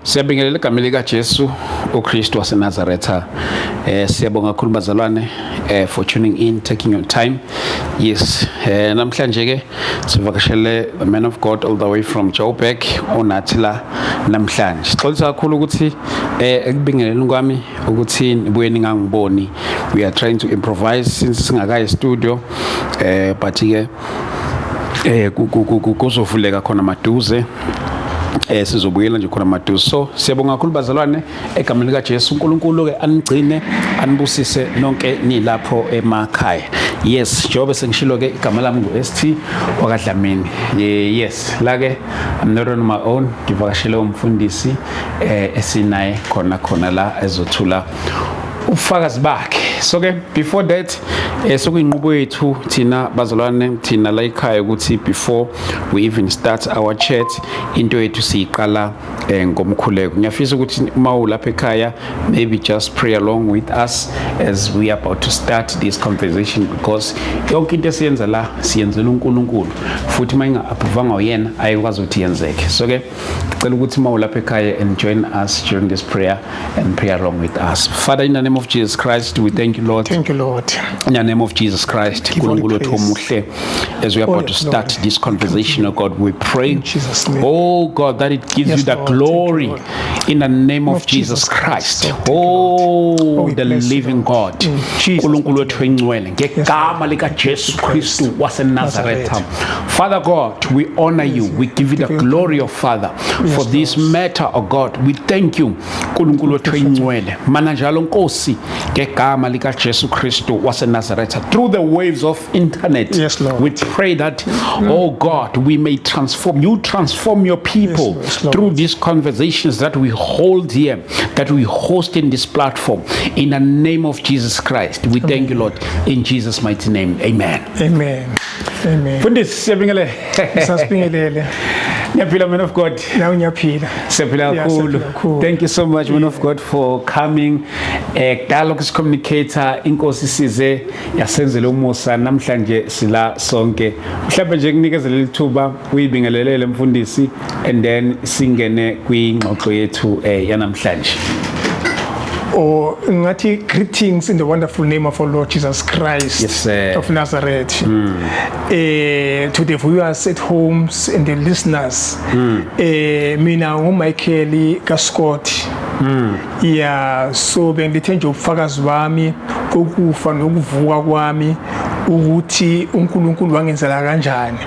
Siyabingelela egameni likaJesu uKristu waseNazaretha. Siyabonga kakhulu bazalwane for tuning in, taking your time. Yes, namhlanje ke sivakashele the man of God all the way from Joburg onathi la namhlanje. Sixolisa kakhulu ukuthi ekubingeleleni kwami ukuthi nibuye ningangiboni. We are trying to improvise since singakayi studio, but ke kuzovuleka khona maduze, sizobuyela nje khona maduze. So siyabonga kakhulu bazalwane egameni lika Jesu. uNkulunkulu ke anigcine, anibusise nonke nilapho emakhaya. Yes, njengoba sengishilo ke, igama lami ngu ST wakaDlamini. Yes, la ke I'm not on my own, ngivakashele umfundisi esinaye khona khona la ezothula ubufakazi bakhe. So ke before that, sokuyinqubo yethu thina bazalwane, thina la ekhaya, ukuthi before we even start our chat, into yethu siyiqala ngomkhuleko. Ngiyafisa ukuthi uma ulapha ekhaya, maybe just pray along with us as we are about to start this conversation, because yonke into esiyenza la siyenzela uNkulunkulu, futhi uma inga-approvanga uyena ayikwazi ukuthi yenzeke. So ke ngicela ukuthi uma ulapha ekhaya and join us during this prayer and pray along with us. Father, in the name of Jesus Christ, we thank you, Lord. Thank you, Lord. In the name of Jesus Christ, Give all the Nkulunkulu wethu praise. omuhle, as we are Oh, about to yes, start Lord. this conversation, oh God, we pray, In Jesus' name. oh God, that it gives Yes, you the Lord. Thank you, glory Lord. in the name of Of Jesus Jesus Christ. Christ. Oh, thank you, Lord. Oh, Oh, we the bless you, living Lord. God. In Jesus' Nkulunkulu mighty wethu oyingcwele, ngegama lika Jesu Kristu waseNazaretha. Father God, we honor you. We give you the Give you glory of Father for this matter, oh God. We thank you, Nkulunkulu wethu oyingcwele. Mana njalo Nkosi ngegama lika Jesu Kristu waseNazaretha, through the waves of internet. Yes, Lord. We pray that, oh God, we may transform, you transform your people Yes, Lord. Through these conversations that we hold here, that we host in this platform. In the name of Jesus Christ, we thank you, Lord. In Jesus' mighty name, amen. Amen. Amen. Mfundisi, siyabingelela. Sasibingelele. Ngiyaphila, man of God. Nawe ngiyaphila. Siyaphila Yeah, kakhulu. Siyaphila kakhulu. Thank you so much, man of God, for coming. Kudala kusi-communicate, inkosi size yasenzela umusa, namhlanje sila sonke. Mhlawumbe nje kunikezele lithuba uyibingelelele mfundisi and then singene kwingxoxo yethu yanamhlanje. Or ngathi greetings in the wonderful name of our Lord Jesus Christ Yes, sir. Of Nazareth. To the viewers at homes and the listeners. Mina nguMichael kaScott. Yeah, so bengithe nje ubufakazi bami kokufa nokuvuka kwami, ukuthi uNkulunkulu wangenzela kanjani.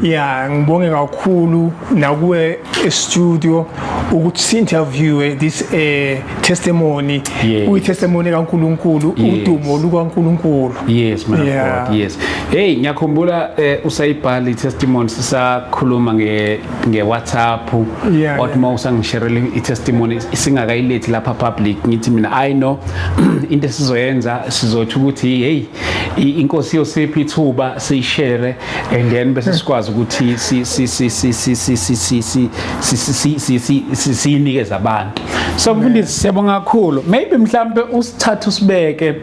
Yeah, ngibonge kakhulu nakuwe e-studio ukuthi si-interviewe this testimony. Uyi testimony kaNkulunkulu, udumo lukaNkulunkulu. Yes, man of God. Yes. Hey, ngiyakhumbula usayibhala i-testimony sisakhuluma nge WhatsApp. Wathi uma usangisharele i-testimony singakayilethi lapha public, ngithi mina, I know into esizoyenza, sizothi ukuthi hey, inkosi yosipha ithuba siyishare and then bese sikwazi ukuthi si si si si si si si si si si si si si si siyinikeze abantu. So mfundisi, siyabonga kakhulu. Maybe mhlambe usithathe usibeke,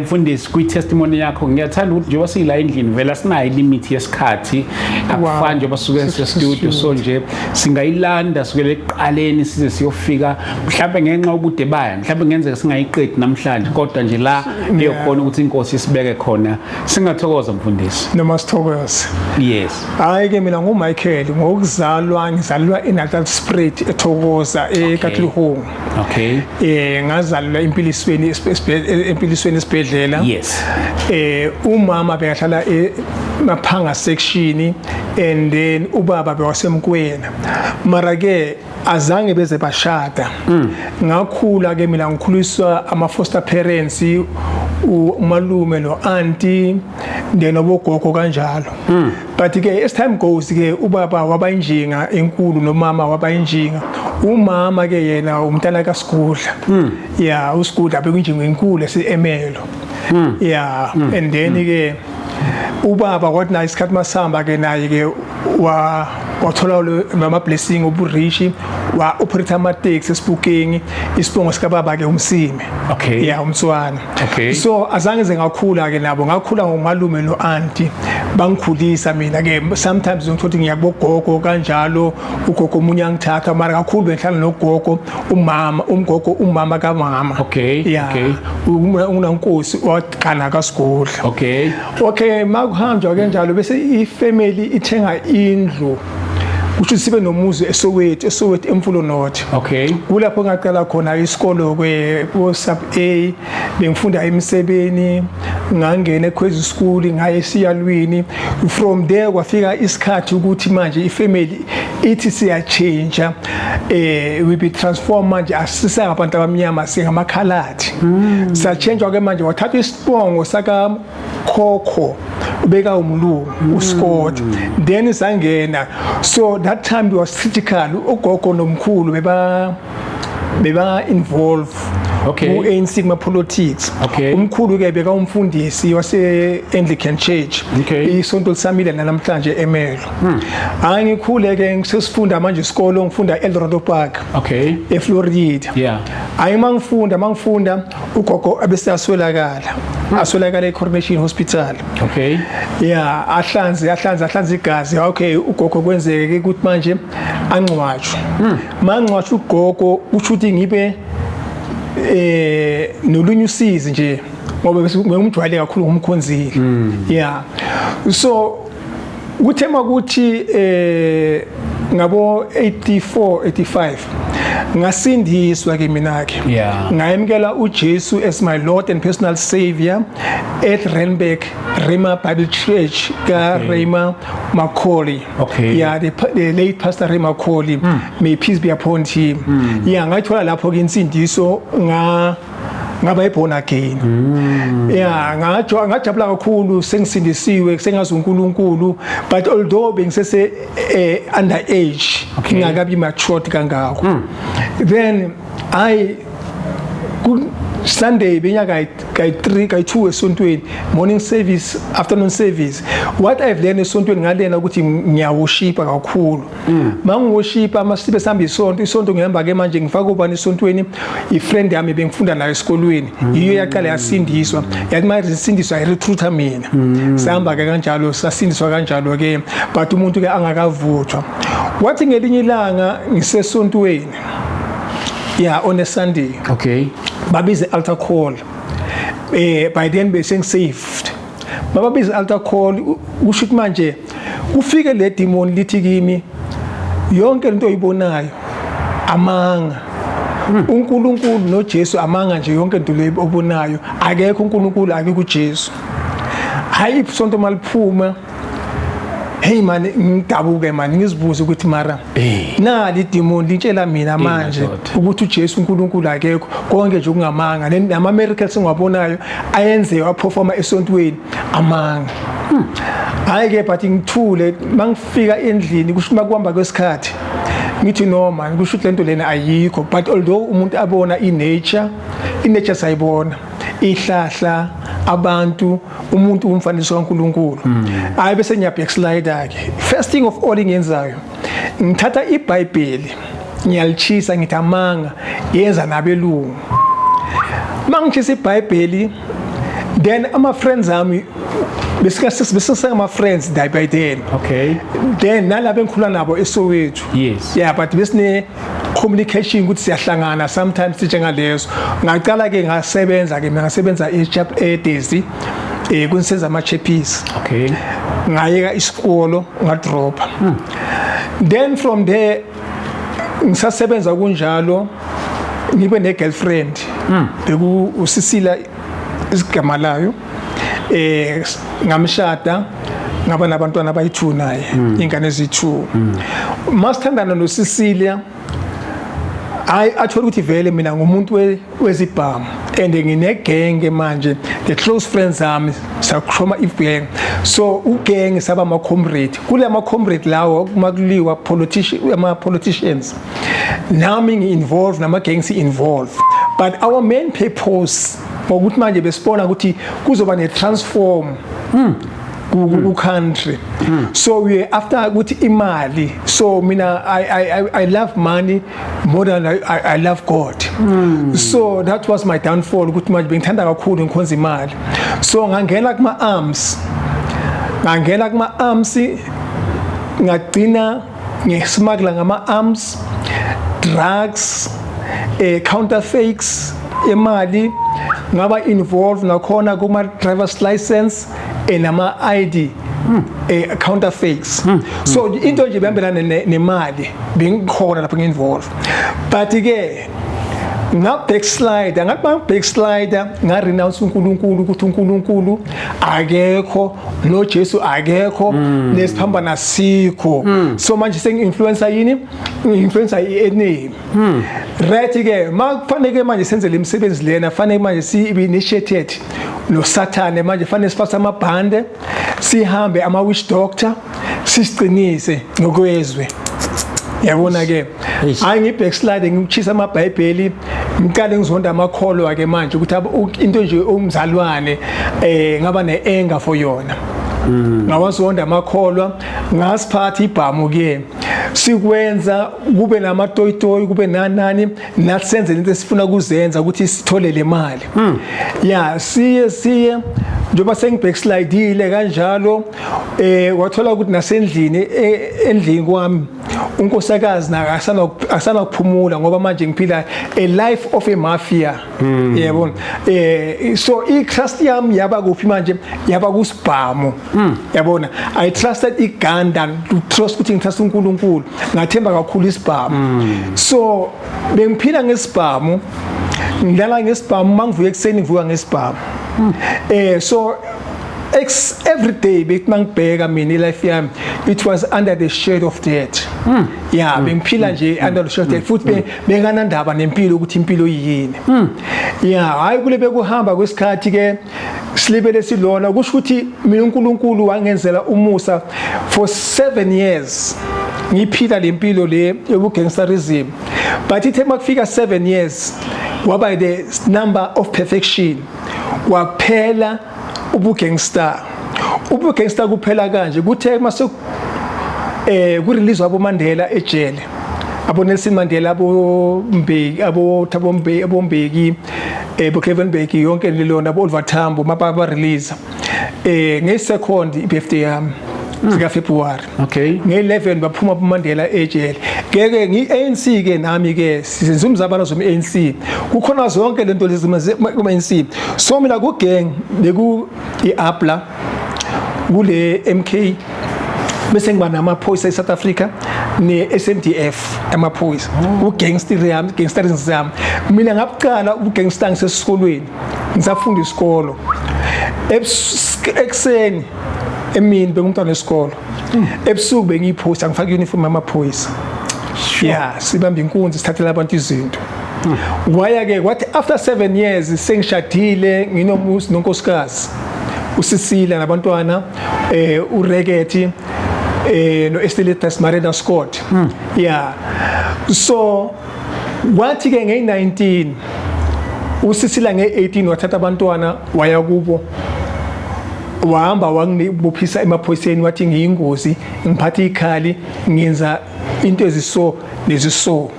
mfundisi, kwi testimony yakho. Ngiyathanda ukuthi njengoba siyila endlini vele asinayo limit yesikhathi, akufani njengoba suke se-studio, so nje singayilanda sukele ekuqaleni size siyofika mhlambe, ngenxa yobude bayo mhlambe ngenzeka singayiqedi namhlanje, kodwa nje la kuyokhona ukuthi inkosi isibeke khona, singathokoza mfundisi. Noma sithokoze. Yes. Hayi ke, mina nguMichael ngokuzalwa, ngizalelwa eNatalspruit, eThokoza, eKatlehong. Ngazalelwa empilisweni, empilisweni esibhedlela. Umama bekahlala eMaphanga section and then ubaba bewasemkwena, mara ke azange beze bashada. Ngakhula ke mina ngikhuliswa ama foster parents, umalume no auntie, then obogogo kanjalo. But ke as time goes ke ubaba waba injinga enkulu nomama waba injinga. Umama ke yena umntana kaSigudla. Yeah, uSigudla bekunjinga enkulu esemelo. Yeah, and then ke ubaba kwathi naye isikhathi masihamba ke naye ke wa wathola lo ama blessing obu-rich, wa operate ama taxi eSebokeng. Isibongo sika baba ke umsime. Yeah, umtswana. So azange ze ngakhula ke nabo, ngakhula ngomalume no auntie. Bangikhulisa mina ke. Sometimes ngithola ukuthi ngiyakubogogo kanjalo, ugogo omunye angithatha, mara kakhulu bengihlala nogogo, umama, umgogo, umama kamama. Yeah. Unankosi waqala kaSigodla. Okay, makuhanjwa kanjalo bese ifamily ithenga indlu, kusho sibe nomuzi eSoweto, eSoweto eMfulo North. Kulapho ngaqala khona isikolo kwe sub A, bengifunda emsebeni, ngangena eKhwezi School, ngaye esiyalwini. From there kwafika isikhathi ukuthi manje ifamily ithi siya change, we be transform, manje asisengabantu abamnyama, singamakhaladi. Sachange ke manje, wathatha isibongo saka khokho ubeka umlungu uScott, then sangena. So that time it was critical, ugogo nomkhulu beba involve ku ANC, kuma politics. Umkhulu ke beka umfundisi wase Anglican Church. Isonto lisamile namhlanje eMelo. Hayi, ngikhule ke, ngisesifunda manje isikolo, ngifunda Eldorado Park eFlorida. Hayi, mangifunda ugogo abeseyaswelakala, aswelakala eCoronation Hospital. Yeah, ahlanze igazi. Okay, ugogo kwenzeke ukuthi manje angcwatshwe. Mangcwatshwe ugogo, usho ukuthi ngibe nolunye usizi nje, ngoba bese ngumjwayele kakhulu, ngumkhonzile. Yeah, so kuthe makuthi ngabo 84 85 ngasindiswa ke mina ke. Ngayemkela uJesu as my Lord and personal savior at Randburg Rhema Bible Church ka Rhema Macaulay. Yeah, the late Pastor Rhema Macaulay, may peace be upon him. Yeah, ngayithola lapho ke insindiso, ngaba born again. Yeah, ngajo ngajabula kakhulu sengisindisiwe, sengazi uNkulunkulu, but although bengisese under age, ngingakabi matured kangako. Then I ku Sunday benyaka kay 3 kay 2 esontweni, morning service, afternoon service. What I've learned esontweni ngalena ukuthi ngiyaworshipa kakhulu. Mangiworshipa, masibe sihamba isonto, ngihamba ke manje ngifaka ubani esontweni, ifriend yami bengifunda nayo esikolweni, yiyo yaqala yasindiswa, yathi manje isindiswa ayirecruiter mina. Sihamba ke kanjalo, sasindiswa kanjalo ke, but umuntu ke angakavuthwa. Wathi ngelinye ilanga ngisesontweni, yeah, on a Sunday, babize altar call. By then bese ngisaved. Bababize altar call, kusho ukuthi manje kufike le demon lithi kimi, yonke lento oyibonayo amanga, uNkulunkulu noJesu amanga nje, yonke into le obonayo, akekho uNkulunkulu, akekho uJesu. Hayi, isonto maliphuma, hey man, ngidabuke man, ngizibuze ukuthi mara nali demon litshela mina manje madoda. Ukuthi uJesu, uNkulunkulu akekho, konke nje kungamanga, nama miracles engiwabonayo ayenziwa, aperforma esontweni, amanga. Hayi ke, but ngithule. Mangifika endlini, kusho makuhamba kwesikhathi ngithi no man, kusho ukuthi lento lena ayikho. But although umuntu abona i-nature, i-nature sayibona, ihlahla, abantu, umuntu umfaniso kaNkuluNkulu. Hayi, bese ngiya backslide ke. First thing of all engiyenzayo, ngithatha iBhayibheli ngiyalichisa, ngithi amanga, yenza nabelungu. Mangishisa iBhayibheli, then ama friends ami, besika besisengama friends by then. Then nalabo engikhula nabo eSoweto. Yeah, but besine communication ukuthi siyahlangana sometimes njengaleso. Ngaqala ke ngasebenza ke mina, ngasebenza eChap eDaisy, kunsenza ama chappies. Ngayeka isikolo, ngadropa. Then from there ngisasebenza kunjalo, ngibe ne girlfriend, beku usisila isigama layo. Ngamshada, ngaba nabantwana abayi2 naye, ingane ezi2. Masithandana noCecilia, hayi, athola ukuthi vele mina ngumuntu wezibhamu and nginegenge manje, the close friends ami, sakushoma igang. So ugang saba ama comrade, kule ama comrade lawo makuliwa politician, ama politicians, nami ngi-involve nama gangs involve, but our main purpose ngokuthi manje besibona ukuthi kuzoba ne transform ku country. So we after ukuthi imali. So mina I love money more than I love God. So that was my downfall, ukuthi manje bengithanda kakhulu ngikhonza imali. So ngangena kuma arms. Ngangena kuma arms, ngagcina ngismuggler ngama arms, drugs, counterfeits emali, ngaba involved nakhona kuma driver's license nama ID counterfeits. So into nje behambelana nemali bengikhona lapho ngi-involve, but ke nga backslide, ngathi ma backslide nga renounce uNkulunkulu, ukuthi uNkulunkulu akekho, no Jesu akekho, nesiphambana sikho. So manje sengi-influencer yini? Ngi-influencer i-enemy, right? Ke makufanele manje senze lemisebenzi lena, fanele manje si initiated no Sathane, manje fanele sifase amabhande, sihambe ama witch doctor, sisiqinise ngokwezwe, yabona ke. Hayi, ngi-backslide, ngikuchisa amabhayibheli, ngiqale ngizonda amakholwa ke manje, ukuthi into nje umzalwane ngaba ne-anger for yona. Ngawazonda amakholwa, ngasiphatha ibhamu ke, sikwenza kube namatoyitoyi, kube nanani, nathi senze into esifuna kuzenza ukuthi sithole le mali ya siye njengoba sengibackslidile kanjalo. Wathola ukuthi nasendlini, endlini kwami unkosikazi nakasana asana kuphumula, ngoba manje ngiphila a life of a mafia, yebo. So i trust yami yaba kuphi manje? Yaba kusibhamu, yabona. I trusted igun than to trust ukuthi ngitrust uNkulunkulu. Ngathemba kakhulu isibhamu, so bengiphila ngesibhamu, ngidlala ngesibhamu, mangivuka ekuseni ngivuka ngesibhamu. So every day bethi mangibheka mina ilife yami, it was under the shade of death. Yeah, bengiphila nje under the shade of death, futhi benganandaba nempilo, ukuthi impilo yini. Yeah, hayi, kule bekuhamba kwesikhathi ke, silibele silona, kusho ukuthi mina uNkulunkulu wangenzela umusa for 7 years ngiphila lempilo le yobugangsterism, but ithe makufika 7 years waba the number of perfection, waphela ubugangster. Ubugangster kuphela kanje, kuthe mase ku release abo Mandela ejele, abo Nelson Mandela, abo Mbeki, abo Thabo Mbeki, abo Mbeki, bo Kevin Mbeki, yonke lelona, abo Oliver Tambo, mapa ba release nge second birthday yami sika February. Nge-11 baphuma uMandela ejele. Ngeke ngi-ANC ke nami ke, sisenza umzabalazo we-ANC, kukhona zonke lento lezi kuma ANC. So mina ku gang beku iAPLA, kule MK, bese ngiba namaphoyisa eSouth Africa ne-SANDF, amaphoyisa ku-gangster yami, gangsterism yami. Mina ngabuqala ubugangster ngisesikolweni, ngisafunda isikolo. Ekuseni, emini bengumntwana wesikolo, ebusuku bengiyiphoyisa, ngifaka uniform yamaphoyisa. Yeah, sibamba inkunzi, sithathela abantu izinto. Waya ke kwathi after 7 years sengishadile, nginomuzi nonkosikazi uSisila nabantwana uReketi no Estelitas Marina Scott. Yeah, so kwathi ke nge19 uSisila, nge18 wathatha abantwana waya kubo, wahamba wangibophisa emaphoyiseni, wathi ngiyingozi, ngiphatha ikhali, ngenza into eziso neziso.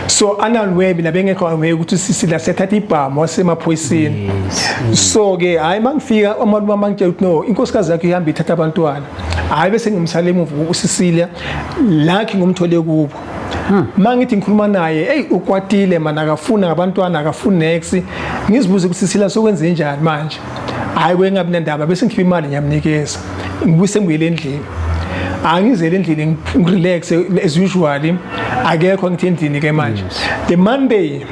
So ananwe mina bengekho aware ukuthi uSisila sethatha ibhamu wasemaphoyiseni. So ke hayi, mangifika umalume mangitshela ukuthi no, inkosikazi yakho ihamba ithatha abantwana. Hayi, bese ngimsale emuva uSisilia lakhe, ngumthole kubo. Mangithi ngikhuluma naye, hey, ukwatile mana, akafuna ngabantwana, akafuni next. Ngizibuze ukuthi Sisila sokwenze njani manje. Hayi, kwengabi nendaba, bese ngikhipha imali ngiyamnikeza, ngibuyise, ngibuyele endlini. Angizele endlini, ngirelax as usually, akekho ngithi endlini ke manje. The Monday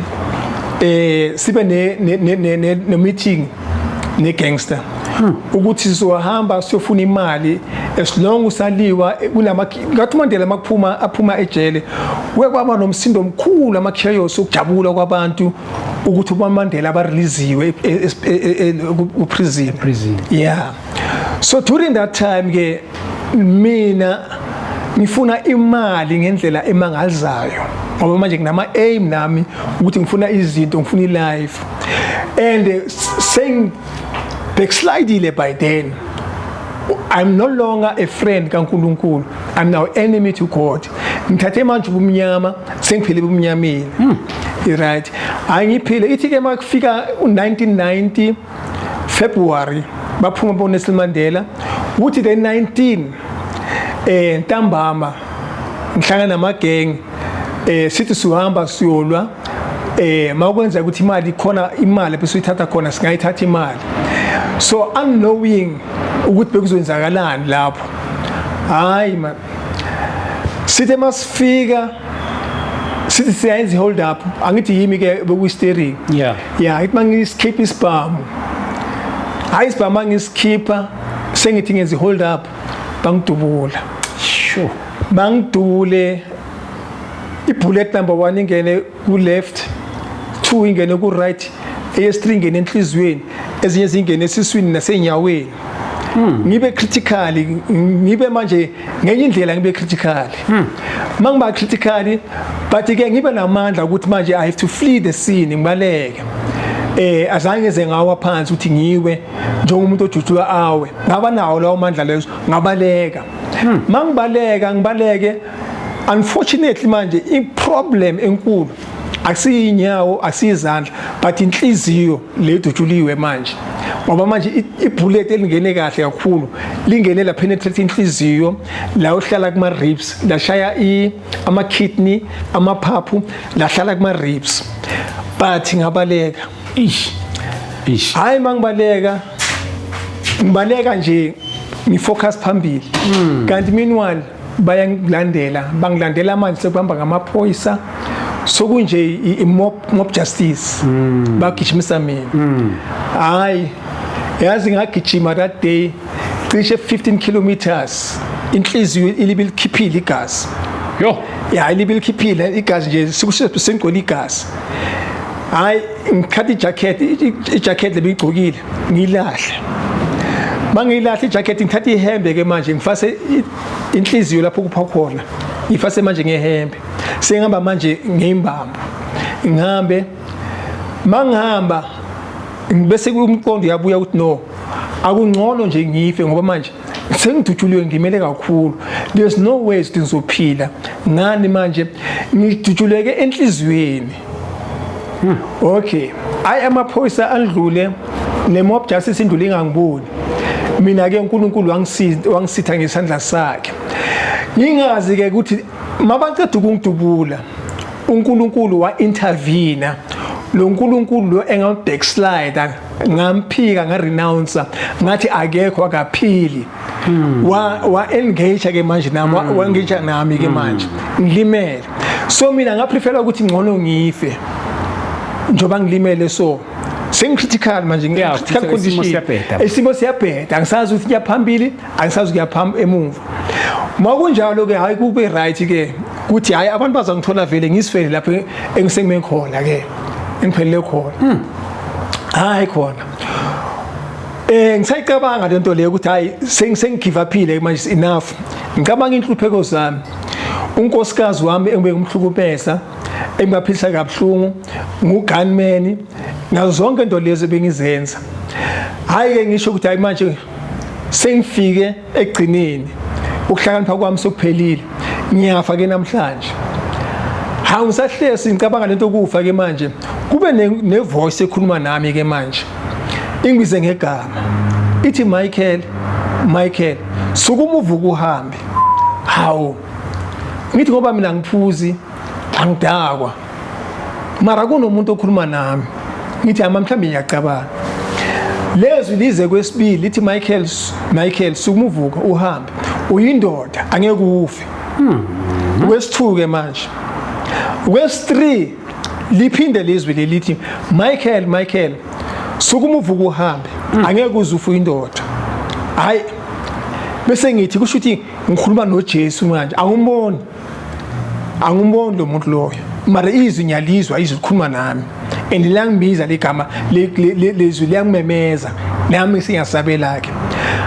sibe ne meeting ne gangster ukuthi sizohamba siyofuna imali as long usaliwa kunama ngathi uMandela makuphuma, aphuma ejele, kuye kwaba nomsindo omkhulu, ama chaos, ukujabula kwabantu ukuthi uMandela abareleasiwe ku prison. Prison. Yeah, so during that time ke mina ngifuna imali ngendlela emangalizayo, ngoba manje nginama aim nami ukuthi ngifuna izinto, ngifuna ilife, and saying backslidile by then, I'm no longer a friend kaNkuluNkulu, I'm now enemy to God. Ngithathe manje ubumnyama, sengiphile ebumnyameni, right? Angiphile ithi ke makufika u1990 February, baphuma bo Nelson Mandela, Ukuthi the 19 ntambama ngihlangana namagenge, sithi sihamba siyolwa, makwenza ukuthi imali khona, imali bese uyithatha khona, singayithatha imali. So unknowing ukuthi bekuzoyenzakalani lapho, hayi man, sithe masifika sithi siyayenza i-hold up, angithi yimi ke bekuyi-steering. Yeah, ithi mangisikhipha isibhamu, hayi, isibhamu mangisikhipha sengithi ngenza i-hold up, bangidubula. Bangidubule, i-bullet number 1 ingene ku-left, 2 ingene ku-right, eyesi-3 ingene enhliziyweni, ezinye zingene esiswini nasenyaweni. Ngibe critical, ngibe manje ngenye indlela ngibe critical. Mangiba critical, but ke ngibe namandla ukuthi manje I have to flee the scene, ngibaleke. Azange ngize ngawa phansi ukuthi ngiwe njengomuntu ojutshulwa awe, ngaba nawo lawo mandla lezo, ngabaleka. Mangibaleka ngibaleke, unfortunately manje i-problem enkulu akusiyinyawo, akusiyizandla, but inhliziyo le dutshuliwe manje, ngoba manje i-bullet elingene kahle kakhulu lingene la penetrate inhliziyo, la uhlala kuma ribs, lashaya ama kidney, amaphaphu, lahlala kuma ribs. But ngabaleka. Ish, ish. Hayi, mangibaleka ngibaleka nje ngifocus phambili, kanti meanwhile bayangilandela, bangilandela. Manje sekuhamba ngamaphoyisa, sokunje i-mob justice, bagijimisa mina. Hayi, yazi ngagijima that day cishe 15 kilometers, inhliziyo ilibe likhiphile igazi. Yo. Ya, ilibe likhiphile igazi nje, sengigcwele igazi. Hayi, ngikhatha ijacket, ijacket lebigcokile ngiyilahle. Mangiyilahle ijacket, ngithatha ihembe ke manje, ngifase inhliziyo lapho kupha khona, ngifase manje ngehembe, sengihamba manje ngeyimbambo. Ngihambe, mangihamba bese umqondo uyabuya ukuthi no, akungcono nje ngife, ngoba manje sengidutshuliwe, ngimele kakhulu, there's no way ukuthi ngizophila ngani manje ngidutshuleke enhliziyweni. Okay, ayi, amaphoyisa andlule ne-mob justice indlule ingangiboni mina ke. uNkulunkulu wangisiza, wangisitha ngesandla sakhe. Ngingazi ke ukuthi mabaceda ukungidubula, uNkulunkulu wa-intervene. Lo nkulunkulu lo engabackslide, ngamphika, ngarenounce, ngathi akekho, akaphili, wa engage ke manje nami, wa engage nami ke manje ngilimele. So mina ngaprefera ukuthi ngcono ngife njoba ngilimele, so sengicritical manje, critical condition. Isimo siyabheda, angisazi ukuthi kuyaphambili, angisazi kuyaphambili emuva. Makunjalo ke, hayi, kube right ke kuthi hayi, abantu bazangithola vele ngisifele lapho engisengime khona ke, engiphelele khona. Hayi khona, ngisayicabanga lento leyo ukuthi hayi, sengigive uphile manje, enough. Ngicabanga inhlupheko zami, unkosikazi wami engibe ngimhlukumeza, engibaphilisa kabuhlungu, ngugunman, nazo zonke into lezo bengizenza. Hayi ke, ngisho ukuthi hayi, manje sengifike ekugcineni, ukuhlakanipha kwami sokuphelile, ngiyafa ke namhlanje. Hawu, ngisahlesi ngicabanga lento kufa ke manje, kube ne voice ekhuluma nami ke manje, ingibize ngegama, ithi, "Michael, Michael, sukuma uvuka uhambe." Hawu, ngithi ngoba mina ngiphuzi, angidakwa, mara kunomuntu okhuluma nami. Ngithi ama mhlawumbe ngiyacabanga. Lezwi lize kwesibili lithi, "Michael, Michael, sukuma uvuka uhambe, uyindoda, angeke ufe." Kwesithu ke manje, kwesi3 liphinde lizwi lelithi, "Michael, Michael, sukuma uvuka uhambe, angeke uze ufe, uyindoda." Hayi, bese ngithi kusho ukuthi ngikhuluma noJesu manje, angumboni, angumboni lo muntu loyo, mara izwi ngiyalizwa, izwi likhuluma nami and liyangibiza ligama, lezwi liyangimemeza nami singiyasabela ke.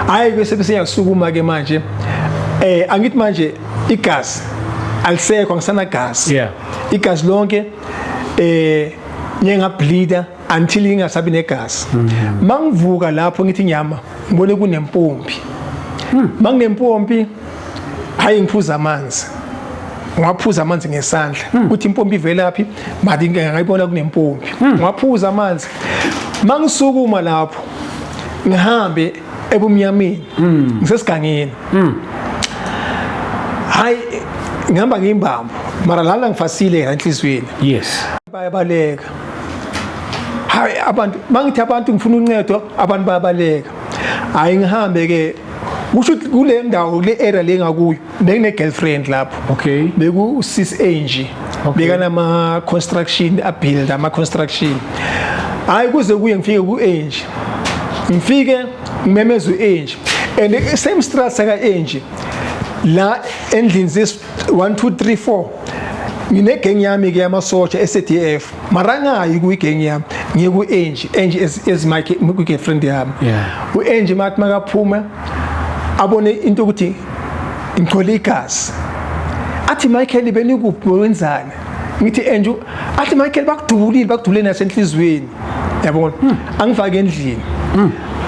Hayi, bese siyasukuma ke manje, angithi manje igazi alisekho, angisanagazi. Igazi lonke ngiyengableeda until ingasabi negazi. Mangivuka lapho ngithi nyama, ngibone kunempompi. Manginempompi, hayi, ngiphuza amanzi, ngwaphuza amanzi ngesandla ukuthi impompi ivelaphi, mali ngayibona kunempompi, ngwaphuza amanzi. Mangisukuma lapho ngihambe Ebumnyameni, ngisesigangeni. Hayi, ngihamba ngimbambo, mara lana ngifasile enhliziyweni. Bayabaleka. Hayi, abantu, mangithi abantu ngifuna uncedo, abantu bayabaleka. Hayi, ngihambe ke, kusho ukuthi kule ndawo, kule area le ngakuyo, bengine girlfriend lapho. Beku sis Angie. Bekanama construction, abuild ama construction. Hayi, kuze kuye ngifike ku Angie, ngifike ngimemeza u-Angie, and the same street saka Angie la endlini zes 1 2 3 4, ngine gang yami ke yamasotsha eCDF, mara ngayi kuyi-gang yami, ngiye ku-Angie. Angie is my girlfriend yami. U-Angie mathi makaphuma abone into ukuthi ngithole igazi, athi, "Michael, benikuphi? Wenzani?" Ngithi, "Angie." Athi, "Michael, bakudubulile, bakudubule nasenhliziyweni." Yabona, angifake endlini,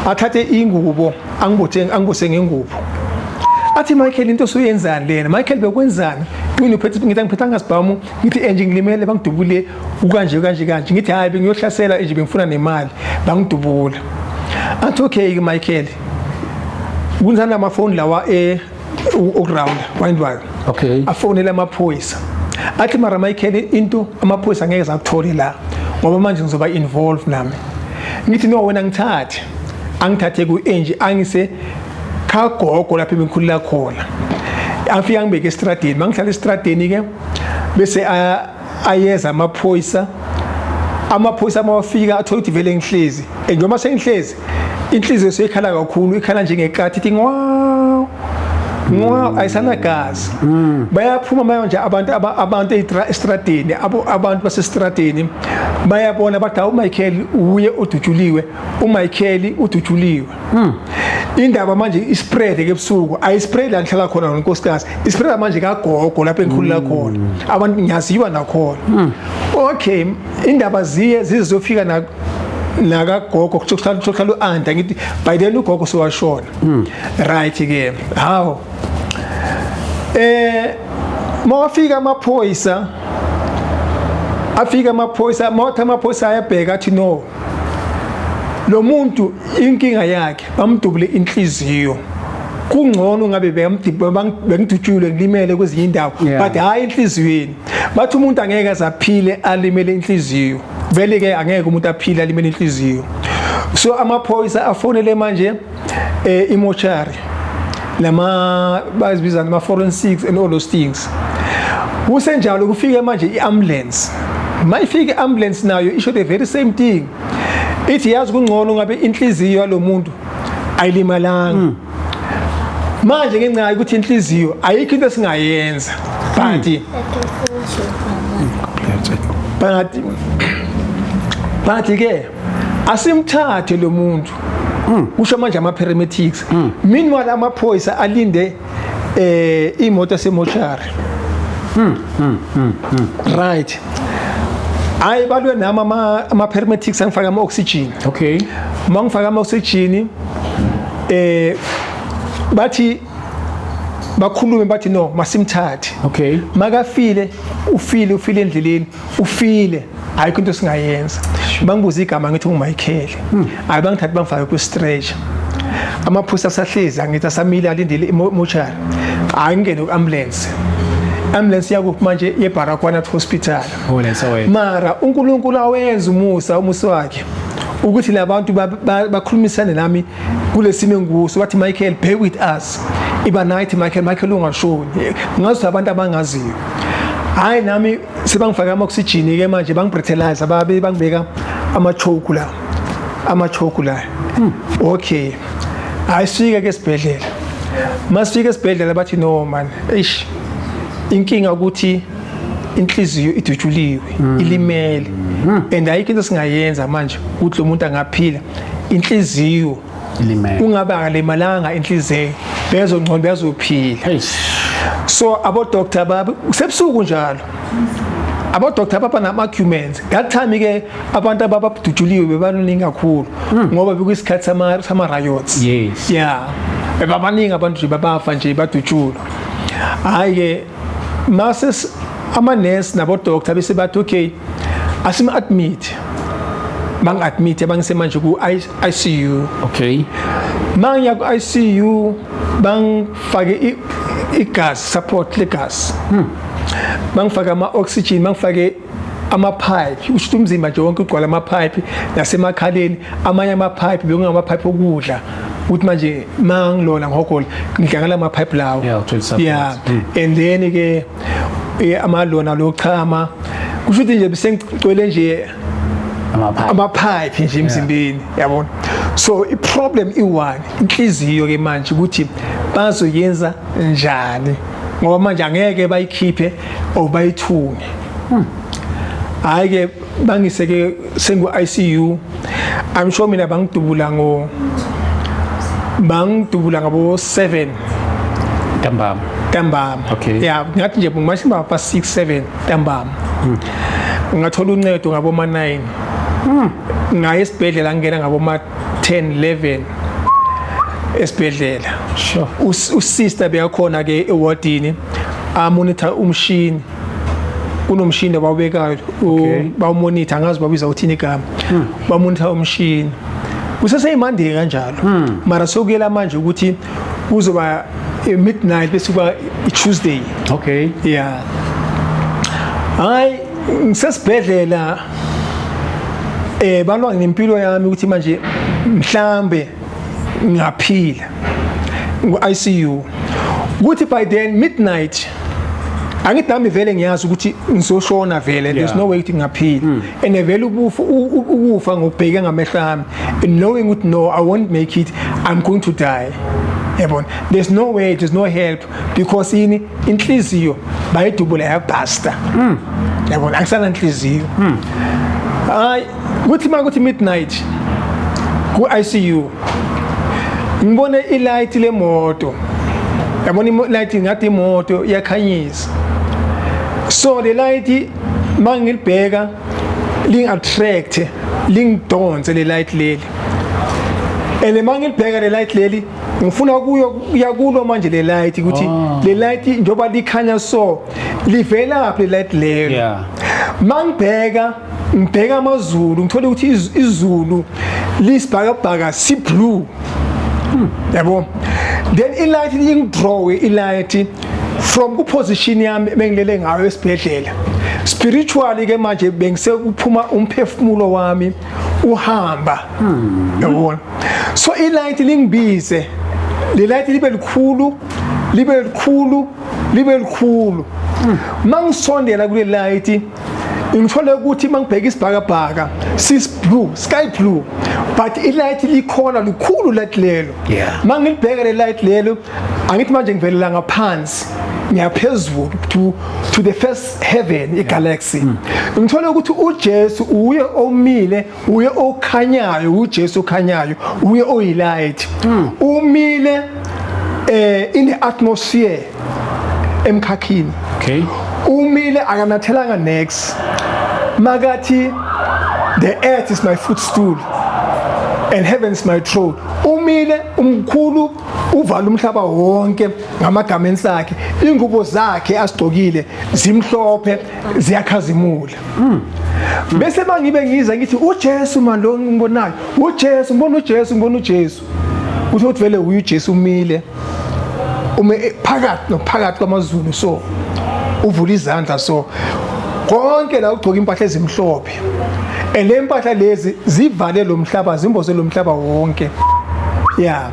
athathe ingubo angibothe, angibose ngengubo, athi, "Michael, into osuyenzani lena? Michael, bekwenzani? Yini uphethe?" Ngithi, "Angiphethanga sibhamu." Ngithi, "Angie, ngilimele, bangidubule kanje kanje kanje." Ngithi, "Hayi, bengiyohlasela nje, bengifuna nemali, bangidubula." Athi, "Okay ke Michael, kunzana amafoni lawa okuround wayindwayo." Afonele amaphoyisa, athi, "Mara Michael, into amaphoyisa ngeke zakuthole la, ngoba manje ngizoba involved nami." Ngithi, "No, wena ngithathe." Angithathe ku-Angie, angise kagogo lapho ebengikhulela khona, afika angibeke estradeni. Mangihlala estradeni ke, bese ayeza amaphoyisa. Amaphoyisa mawafika athola ukuthi vele ngihlezi, njengoba sengihlezi, inhliziyo seyikhala kakhulu, ikhala njengekati, ithi ngwa ngwa, ayisanagazi. Bayaphuma manje abantu, abantu estradeni, abantu basestradeni bayabona, bathi, "Hawu, uMichael uye odutshuliwe, uMichael udutshuliwe." Indaba manje ispread ke ebusuku, ayispread la ngihlala khona nonkosikazi, ispread manje kagogo lapho engikhulela khona, abantu ngiyaziwa nakhona. Okay, indaba ziye zizofika na nakagogo, kuhlala u-anta. Ngithi by then ugogo sowashona. Right ke, hawu, mawafika amaphoyisa, afika amaphoyisa, mawatha amaphoyisa ayabheka, athi, "No, lo muntu inkinga yakhe bamdubule inhliziyo. Kungcono ngabe bengidutshulwe ngilimele kwezinye indawo, but hayi enhliziyweni." Bathi umuntu angeke azaphile alimele inhliziyo, vele ke angeke umuntu aphile alimele inhliziyo. So amaphoyisa afonele manje imochari lama bazibiza nama forensics and all those things. Kusenjalo kufike manje iambulance. Mayifika iambulance nayo isho the very same thing, ithi, "Yazi, kungcono ngabe inhliziyo yalomuntu ayilimalanga. Manje ngenxa yokuthi inhliziyo ayikho into esingayenza, but ke asimthathe lo muntu," kusho manje ama paramedics. Meanwhile amaphoyisa alinde imoto yasemochari. Right, hayi, balwe nami ama paramedics, angifaka ama oxygen. Mangifaka ama oxygen, bathi bakhulume, bathi, "No, masimthathe." Makafile ufile, ufile endleleni, ufile, ayikho into singayenza. Bangibuza igama, ngithi unguMichael. Hayi, bangithatha bangifake ku stretcher. Amaphoyisa asahlezi, angithi asamile alindele imochari. Hayi, ngene ku-ambulance. Ambulance yakuphi manje? Ye-Baragwanath Hospital. Oh, leSoweto. Mara uNkulunkulu awenza umusa, umusa wakhe ukuthi labantu bakhulumisane nami kulesimo engikuso. Bathi, "Michael, bear with us, iba night Michael, Michael ungashoni." Ngazi abantu abangaziyo. Hayi, nami sebangifaka ama-oxygen ke manje, bangibreathalyze, babe bangibeka ama-choke la, ama-choke la. Okay, hayi, sifike ke esibhedlela. Masifika esibhedlela bathi, "No man, eish, inkinga ukuthi inhliziyo idutshuliwe, ilimele, and ayikho into esingayenza manje ukuthi lo muntu angaphila. Inhliziyo Ilimele. Ungabe akalimalanga inhliziyo, bezongcono, bezophila." Eish. So abo doctor babe kusebusuku njalo, abo doctor baba nama arguments. That time ke abantu ababadutshuliwe bebaningi kakhulu, ngoba bekuyisikhathi sama riots. Yeah, bebabaningi abantu nje, babafa nje, badutshulwa. Hayi ke, mase ama nurse nabo doctor bese bathi, "Okay, asim admit." Bangi-admit, bangise manje ku-ICU. Mangiya ku-ICU, bangifake igazi, support legazi, bangifake ama-oxygen, bangifake ama-pipe, kusho ukuthi umzimba nje wonke ugcwala ama-pipe, nasemakhaleni amanye ama-pipe bekungama-pipe okudla, ukuthi manje mangilona ngihogola ngidla ngala ma-pipe lawo. Yeah, uthola support. Yeah, and then ke amalona lochama, kusho ukuthi nje besengicwele nje Amaphayiphi. Amaphayiphi nje emzimbeni, yabona. So i-problem i-one, inhliziyo ke manje, ukuthi bazoyenza njani, ngoba manje angeke bayikhiphe or bayithunge. Hayi ke, bangise ke sengu ICU. I'm sure mina bangidubula ngabo 7 Ntambama. Ntambama. Yeah, ngathi nje ngimashe ba 6 7 ntambama. Ngathola uncedo ngabo ma 9. Ngaye esibhedlela, ngena ngabo ma 10 11 esibhedlela. Usister beyakhona ke ewardini, amonitor umshini, kunomshini abawubekayo, bawumonitor, angazi babiza uthini igama, bamonitor umshini kuseseyimande kanjalo. Mara sokuyela manje ukuthi kuzoba midnight, bese kuba i-Tuesday. Yeah, hayi, ngisesibhedlela, balwa nempilo yami ukuthi manje mhlambe ngiyaphila ku-ICU, kuthi by then midnight, angithi nami vele ngiyazi ukuthi ngizoshona vele, there's no way ukuthi ngingaphila, and vele ukufa ngokubheke ngamehlo ami, knowing ukuthi no, I won't make it, I'm going to die, yabona. There's no way, there's no help, because ini, inhliziyo bayidubula yabhasta, yabona, akusana inhliziyo. Hayi, kuthi makuthi midnight ku ICU, ngibone ilight lemoto, yabona, ilight ngathi imoto iyakhanyisa. So le light mangilibheka ling attract, lingidonse le light leli, and mangilibheka le light leli, ngifuna kuyo kuya kulo manje le light, ukuthi le light njoba likhanya, so livela phi le light lelo? Mangibheka, ngibheka amazulu, ngithola ukuthi izulu lisibhakabhaka si blue, yabo. Then ilight ingidraw, ilight from ku position yami bengilele ngayo esibhedlela. Spiritually ke manje bengise kuphuma umphefumulo wami uhamba, yabona. So ilight lingibize, le light libe likhulu, libe likhulu, libe likhulu. Mangisondela kule light, ngithole ukuthi mangibheka isibhakabhaka sis blue, sky blue, but ilight likhona likhulu, light lelo. Mangilibheka le light lelo, angithi manje ngivelela ngaphansi, ngiyaphezulu to the first heaven, igalaxy. Ngithole ukuthi uJesu uye omile, uye okhanyayo, uJesu okhanyayo, uye oyilight, umile in the atmosphere, emkhakhini. Umile, akanathelanga next. Makathi, "The earth is my footstool and heaven is my throne." Umile, umkhulu, uvala umhlaba wonke ngamagarments akhe. Ingubo zakhe asigcokile zimhlophe, ziyakhazimula. Bese mangibe ngiza ngithi, "UJesu man lo ngibonayo, uJesu, ngibona uJesu, ngibona uJesu." Uthi ukuthi vele uyu uJesu umile, ume phakathi nophakathi kwamazulu, so uvula izandla, so konke la ugcoka impahla ezimhlophe, and le mpahla lezi zivale lo mhlaba, zimboze lo mhlaba wonke. Yeah,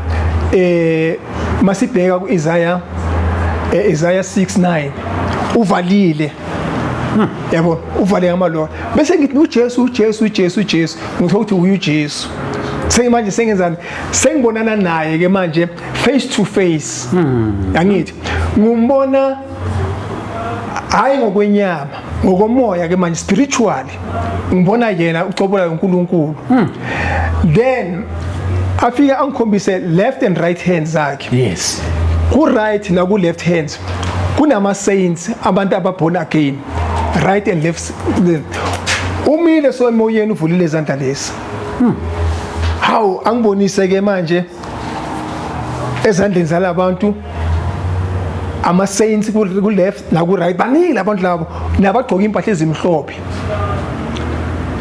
masibheka kuIsaiah, Isaiah 6:9, uvalile, yabo, uvale ngamalona. Bese ngithi, "UJesu, uJesu, uJesu, uJesu." Ngithola ukuthi uyu uJesu. Sengimanje sengenzani? Sengibonana naye ke manje face to face. Angithi ngumbona hayi ngokwenyama, ngokomoya ke manje, spiritually ngibona yena ucobola uNkulunkulu. Then afika angikhombise left and right hands zakhe. Ku right na ku left hands kunama saints, abantu aba born again, right and left. Umile so emoyeni, uvulile izandla lezi. Hawu, angibonise ke manje ezandleni zalabantu ama saints ku left na ku right, baningi labantu labo nabagqoka impahla ezimhlophe.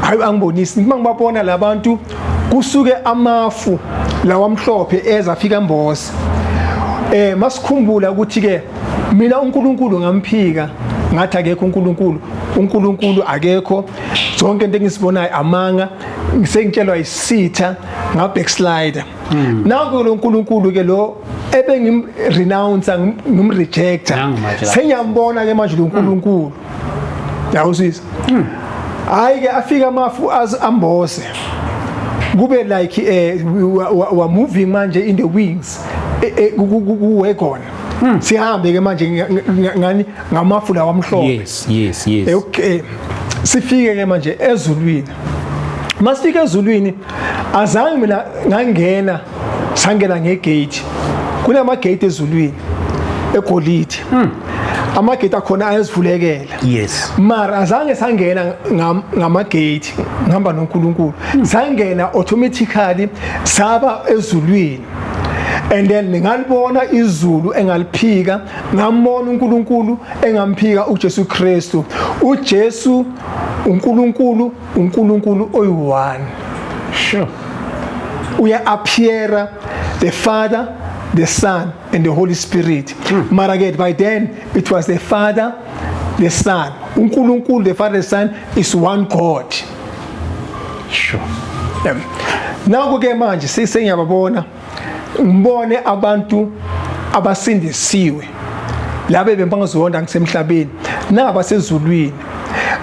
Hayi, angibonisi uma ngibabona labantu kusuke amafu lawa amhlophe eza afika embosa. Masikhumbula ukuthi ke mina uNkulunkulu ngamphika, ngathi akekho uNkulunkulu, uNkulunkulu akekho, zonke into engisibonayo amanga, ngisengitshelwa isitha, nga backslider. Nanku lo uNkulunkulu ke lo ebengim renounce, ngim rejecta, Nangu manje la. Sengiyambona ke manje lo uNkulunkulu, yawusisa. Hayi ke, afika amafu ambose, kube like we are moving manje in the wings ku wagon, sihambe ke manje ngani ngamafu lawa amhlophe. Okay, sifike ke manje ezulwini. Masifike ezulwini, azange mina ngangena, sangena ngegate. Kunama gate ezulwini egolide, ama gate akhona ayazivulekela. Mara azange sangena ngama gate, ngihamba noNkulunkulu, sangena automatically, saba ezulwini. And then ngalibona izulu engaliphika, ngambona uNkulunkulu engamphika, uJesu Kristu. uJesu uNkulunkulu, uNkulunkulu oyi-one. Uya appear the Father, the Son and the Holy Spirit. Mara ke by then it was the Father, the Son, uNkulunkulu the Father, the Son is one God. Naku ke manje sengiyababona, ngibone abantu abasindisiwe labe bempangazonda ngisemhlabeni nabasezulwini,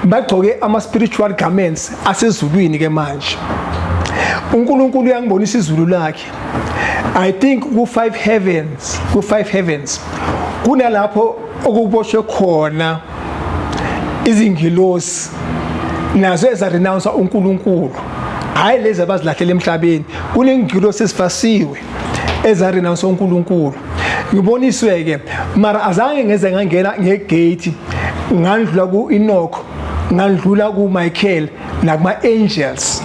bagcoke ama spiritual garments asezulwini. Ke manje uNkulunkulu uyangibonisa izulu lakhe. I think ku five heavens, ku five heavens kunalapho okuboshwe khona izingilosi nazo eza-renounce uNkulunkulu, hayi lezi abazilahlela emhlabeni. Kunengilosi ezifasiwe eza-renounce uNkulunkulu. Ngiboniswe ke, mara azange ngeze ngangena ngegate, ngandlula ku-Enoch, ngandlula ku-Michael nakuma-angels.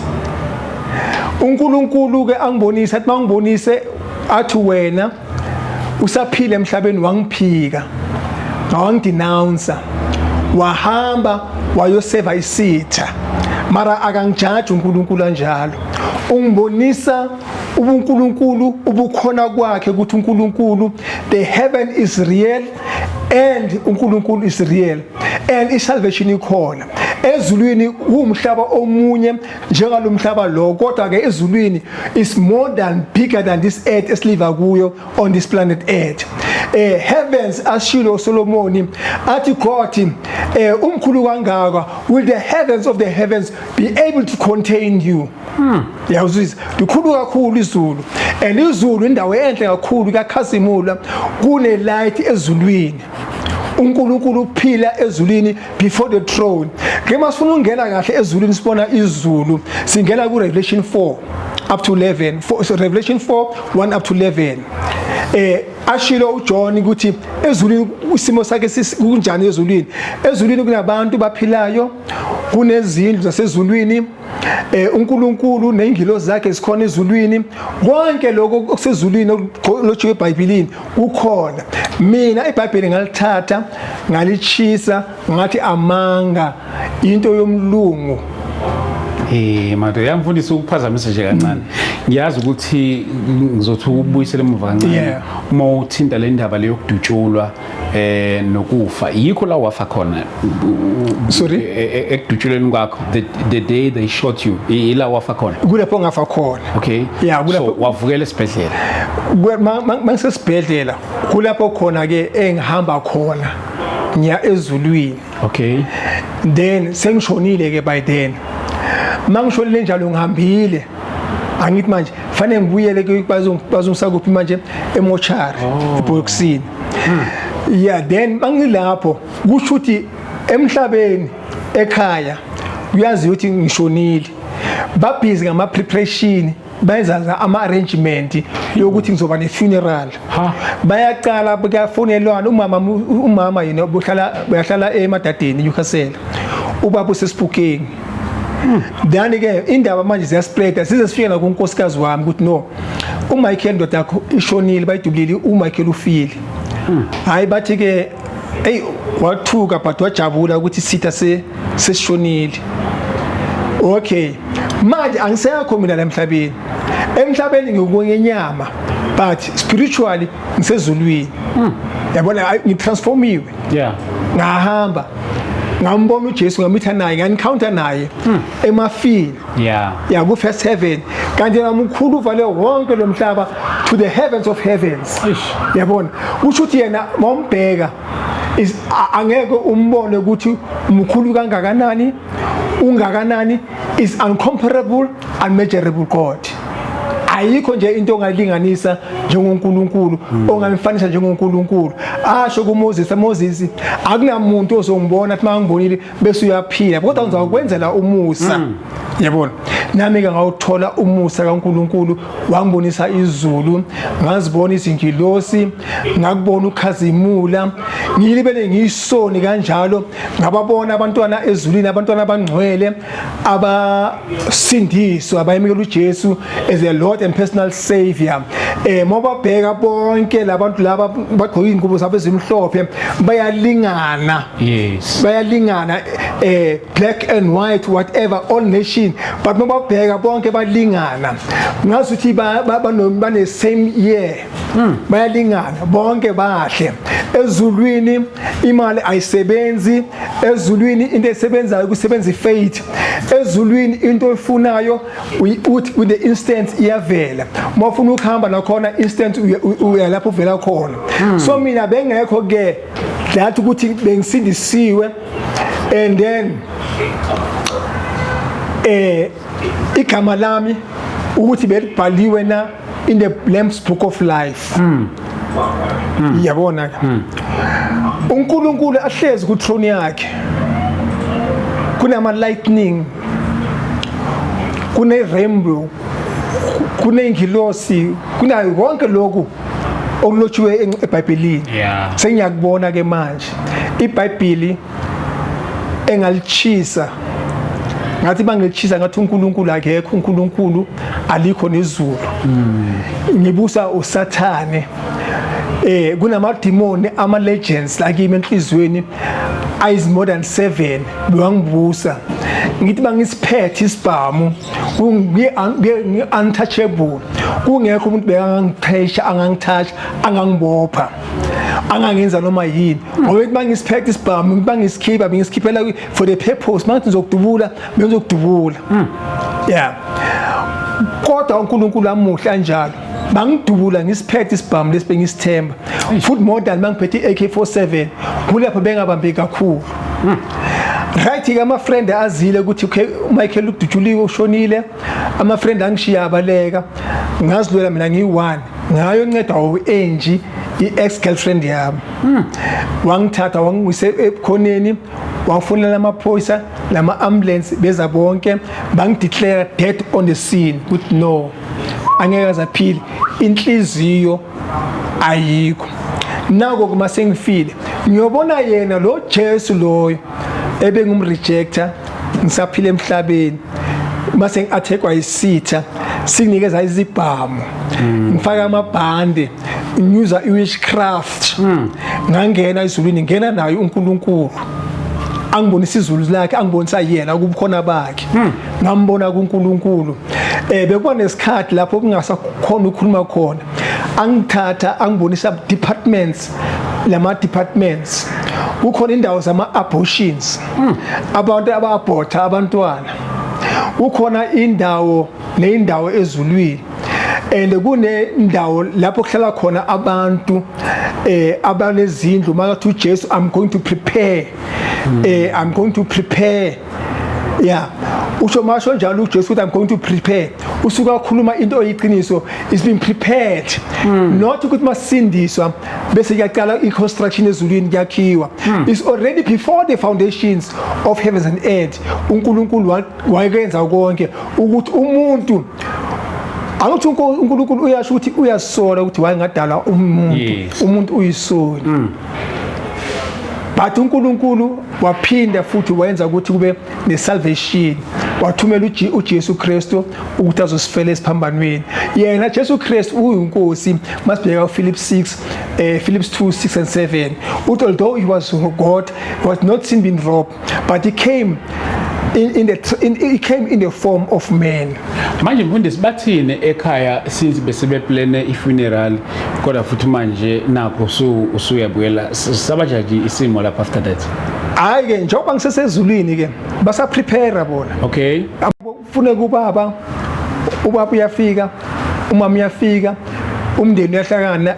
uNkulunkulu ke angibonisa, athi mangibonise, athi wena usaphila emhlabeni wangiphika, wangidenounce, wahamba wayoseva isitha. Mara akangijaji uNkulunkulu kanjalo, ungibonisa ubuNkulunkulu, ubukhona kwakhe, ukuthi uNkulunkulu, the heaven is real and uNkulunkulu is real and isalvation ikhona ezulwini. Kuwumhlaba omunye njengalomhlaba lo, kodwa ke ezulwini is more than bigger than this earth esiliva kuyo on this planet earth. Heavens, ashilo Solomoni, athi God umkhulu kangaka, will the heavens of the heavens be able to contain you? Yawuzwisa, likhulu kakhulu izulu, and izulu indawo enhle kakhulu, kakhazimula, kune light ezulwini. uNkulunkulu uphila ezulwini before the throne. Ke masifuna ukungena kahle ezulwini, sibona izulu, singena ku Revelation 4 up to 11, so Revelation 4 1 up to 11. Ashilo uJohn ukuthi ezulwini isimo sakhe kunjani ezulwini. Ezulwini kunabantu baphilayo, kunezindlu zasezulwini, uNkulunkulu nezingilozi zakhe zikhona ezulwini. Konke lokho okusezulwini okulotshiwe eBhayibhelini kukhona. Mina iBhayibheli ngalithatha ngalichisa, ngathi amanga, into yomlungu. Madoda, yamfundisa ukuphazamisa nje kancane. Ngiyazi ukuthi ngizothi ukubuyisela emuva kancane. Uma uthinta le ndaba leyo kudutshulwa nokufa, yikho la wafa khona? Sorry? Ekudutshulweni kwakho, the day they shot you, ila wafa khona? Kulapho ngafa khona. Yeah, kulapho. So wavukela esibhedlela? Mangisesibhedlela kulapho khona ke engihamba khona ngiya ezulwini. Then sengishonile ke by then. Mangishonile njalo, ngihambile, angithi manje fanele ngibuyele ke, bazongisa kuphi manje? Emochari, ebhokisini. Yeah, then mangilapho kusho ukuthi emhlabeni ekhaya kuyaziwa ukuthi ngishonile, babhizi ngama preparation, benza ama arrangement yokuthi ngizoba ne funeral. Bayaqala kuyafonelwana umama. Umama yena uhlala, uyahlala eMadadeni, Newcastle, ubaba useSebokeng. Then ke indaba manje ziyaspreada, size sifike na kunkosikazi wami ukuthi no, uMichael ndoda yakho ishonile, bayidubulile, uMichael ufile. Hayi, bathi ke hey, wathuka but wajabula ukuthi sitha se sesishonile. Okay, manje angisekho mina la emhlabeni. Emhlabeni ngikwenyenyama, but spiritually ngisezulwini. Yabona, ngitransformiwe. Ngahamba ngambona uJesu, ngamitha naye, nga-encounter naye emafini. Ya, ku first heaven, kanti yena mkhulu, uvale wonke lo mhlaba to the heavens of heavens. Yabona, usho ukuthi yena mawumbheka is angeke umbone ukuthi mkhulu kangakanani, ungakanani, is uncomparable, unmeasurable God. Ayikho nje into ongayilinganisa njengoNkulunkulu, ongamfanisa njengoNkulunkulu. Asho kuMoses, Moses, akunamuntu ozongibona athi mangibonile bese uyaphila, kodwa ngizokwenzela umusa. Yabona, nami ke ngawuthola umusa kaNkulunkulu, wangibonisa izulu, ngazibona izingilosi, ngakubona ukhazimula, ngilibele ngiyisoni kanjalo, ngababona abantwana ezulwini, abantwana abangcwele abasindiswa, abayemukela uJesu as a Lord and personal savior. Mobabheka bonke labantu laba bagqoka ingubo zabo ezimhlophe, bayalingana. Bayalingana, black and white, whatever, all nation, but mobabheka bonke balingana, ngazuthi bane same year, bayalingana bonke, bahle. Ezulwini imali ayisebenzi, ezulwini into esebenzayo kusebenza ifaith. Ezulwini into oyifunayo uthi with the instant iyavela. Mawufuna ukuhamba nakhona, instant uya lapho uvela khona. So mina bengekho ke that ukuthi bengisindisiwe, and then igama lami ukuthi belibhaliwe na in the Lamb's Book of Life. Yabona ke, uNkulunkulu ahlezi ku throne yakhe, kunama lightning, kune rainbow, kunengilosi, kunayo konke lokhu okulotshiwe eBhayibhelini. Sengiyakubona ke manje iBhayibheli engalichisa, ngathi bangelichisa, ngathi uNkulunkulu akekho, uNkulunkulu alikho nezulu, ngibusa uSathane. Kunamadimoni, ama legends la kimi enhlizweni ayis more than 7 bewangibusa. Ngithi bangisiphethe isibhamu, ngi untouchable, kungekho umuntu bekangangiphesha, angangitouch, angangibopha, angangenza noma yini, ngoba ethi bangisiphethe isibhamu, bangisikhipha, bengisikhiphela for the purpose, mangithi ngizokudubula, bengizokudubula. Yeah, kodwa uNkulunkulu amuhle anjalo, bangidubula ngisiphethe isibhamu lesi bengisithemba, futhi more than bangiphethe i-AK47, kulapho bengabambi kakhulu. Right ke, ama friend azile ukuthi okay, uMichael udutshuliwe, ushonile. Ama friend angishiya abaleka, ngazilwela mina ngiyi-one, ngayoncedwa u-Angie, i-ex girlfriend yami. Wangithatha wangise ebukhoneni, wafonela amaphoyisa nama ambulance, beza bonke, bangideclare dead on the scene ukuthi no, angeke azaphile, inhliziyo ayikho. Nako kuma sengifile, ngiyobona yena lo Jesu loyo ebengumrejector ngisaphila emhlabeni. Mase ngi-attackwa isitha, singinikeza izibhamu, ngifaka amabhande, ngiyuza i-witchcraft, ngangena ezulwini, ngena nayo uNkulunkulu, angibonisa izulu lakhe, angibonisa yena ukubukhona bakhe, ngambona kuNkulunkulu. Bekuba nesikhathi lapho kungasakhona ukukhuluma khona, angithatha angibonisa departments, lama departments kukhona indawo zama abortions, abantu aba-aborta abantwana, kukhona indawo neindawo ezulwini, and kunendawo lapho kuhlala khona abantu abanezindlu. Makathi uJesu, "I'm going to prepare, I'm going to prepare." Yeah, usho masho njalo uJesu ukuthi, "I'm going to prepare," usuka akhuluma into oyiqiniso, is being prepared, not ukuthi masindiswa bese kuyaqala i-construction ezulwini kuyakhiwa. Is already before the foundations of heavens and earth, uNkulunkulu wayenza konke ukuthi umuntu akuthi uNkulunkulu uyasho ukuthi uyasola ukuthi wayengadala umuntu. Umuntu uyisoni, but uNkulunkulu waphinda futhi wenza ukuthi kube nesalvation, wathumela uJesu Kristu ukuthi azosifela esiphambanweni. Yena Jesu Kristu uyinkosi. Masibheka uPhilip 6, Philippians 2 6 and 7, uthi although he was God, he was not seen being robbed, but he came in the in, it came in the form of man. Manje mfundisi, bathini ekhaya since besebeplane i-funeral, kodwa futhi manje nakho usuyabuyela, sabajaji isimo lapha after that? Hayi ke, njengoba ngisesezulwini ke, basa prepare bona. Kufuneka ubaba uyafika, umama uyafika, umndeni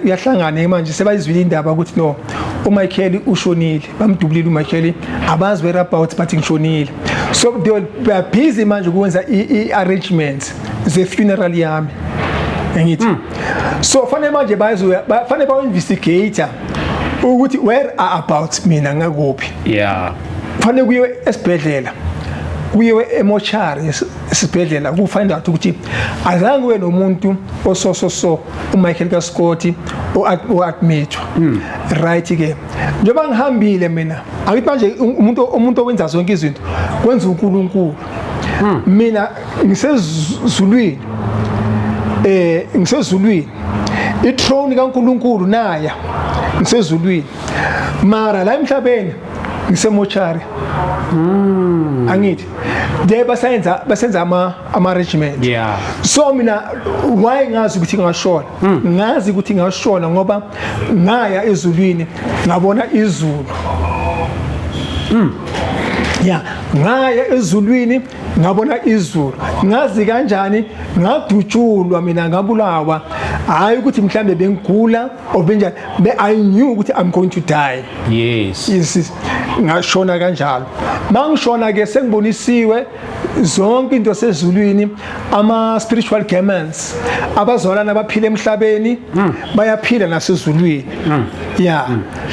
uyahlangana manje. Sebayizwile indaba ukuthi no, uMichael ushonile, bamdubulile uMichael, abazi whereabouts, but ngishonile. So they are busy manje ukwenza i-arrangements ze-funeral yami, ngithi so fanele manje bazoya, fanele bayo-investigate ukuthi where are about mina, ngakuphi. Fanele kuyiwe esibhedlela, kuyiwe emochari esibhedlela, ku-find out ukuthi azange kube nomuntu ososo, so uMichael kaScott o-admitwa. Right ke, njengoba ngihambile mina, angithi manje umuntu owenza zonke izinto kwenza uNkulunkulu. Mina ngisezulwini, ngisezulwini, i-throne kaNkulunkulu naya, ngisezulwini, mara la emhlabeni ngisemochari. Angithi de basenza ama arrangement. So mina why ngazi ukuthi ngashona? Ngazi ukuthi ngashona ngoba ngaya ezulwini, ngabona izulu. Ya, ngaya ezulwini, ngabona izulu. Ngazi kanjani? Ngadutshulwa mina, ngabulawa. Hayi ukuthi mhlambe bengigula or benjani, I knew ukuthi I'm going to die. Yes, ngashona kanjalo. Mangishona ke, sengibonisiwe zonke into sezulwini, ama spiritual garments. Abazalwana abaphila emhlabeni bayaphila nasezulwini. Yeah,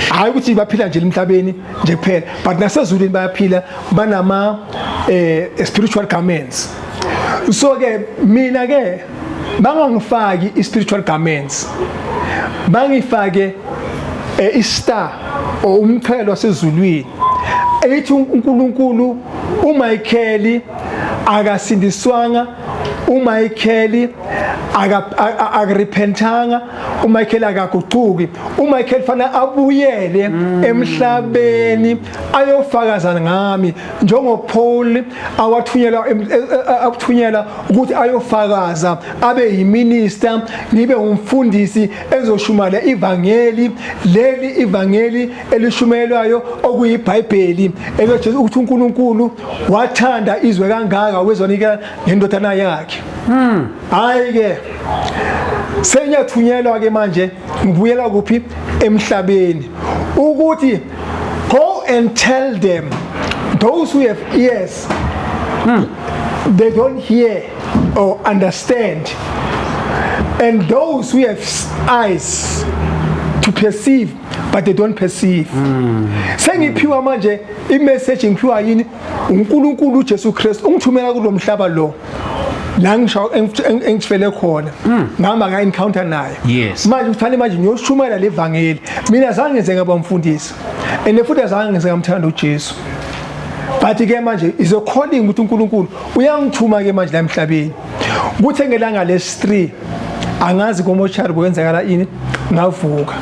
hayi ukuthi baphila nje emhlabeni nje kuphela, but nasezulwini bayaphila, banama spiritual garments. So ke mina ke bangangifaki i-spiritual garments, bangifake i-star or umqhele wasezulwini ethi uNkulunkulu uMichael akasindiswanga, uMichael akarepentanga, uMichael akaguquki, uMichael fanele abuyele emhlabeni ayofakaza ngami, njengo Paul awathunyelwa akuthunyelwa ukuthi ayofakaza, abe yiminister, nibe umfundisi ezoshumala ivangeli leli, ivangeli elishumayelwayo okuyiBhayibheli eloJesu, ukuthi uNkulunkulu wathanda izwe kangaka wezonikela ngendodana yakhe. Hayi ke, senyathunyelwa ke manje, ngibuyela kuphi? Emhlabeni, ukuthi go and tell them, those who have ears, they don't hear or understand, and those who have eyes to perceive, but they don't perceive. Sengiphiwa manje i-message, ngiphiwa yini? uNkulunkulu uJesu Kristu ungithumela kulomhlaba lo la ngisho engifele khona, ngihamba nga encounter naye. Manje kufanele manje ngiyoshumayela levangeli. Mina zange ngize ngaba umfundisi, and futhi azange ngize ngamthanda uJesu, but ke manje is a calling ukuthi uNkulunkulu uyangithuma ke manje la emhlabeni. Kuthe ngelanga lesi-3, angazi komochari kwenzakala ini, ngavuka.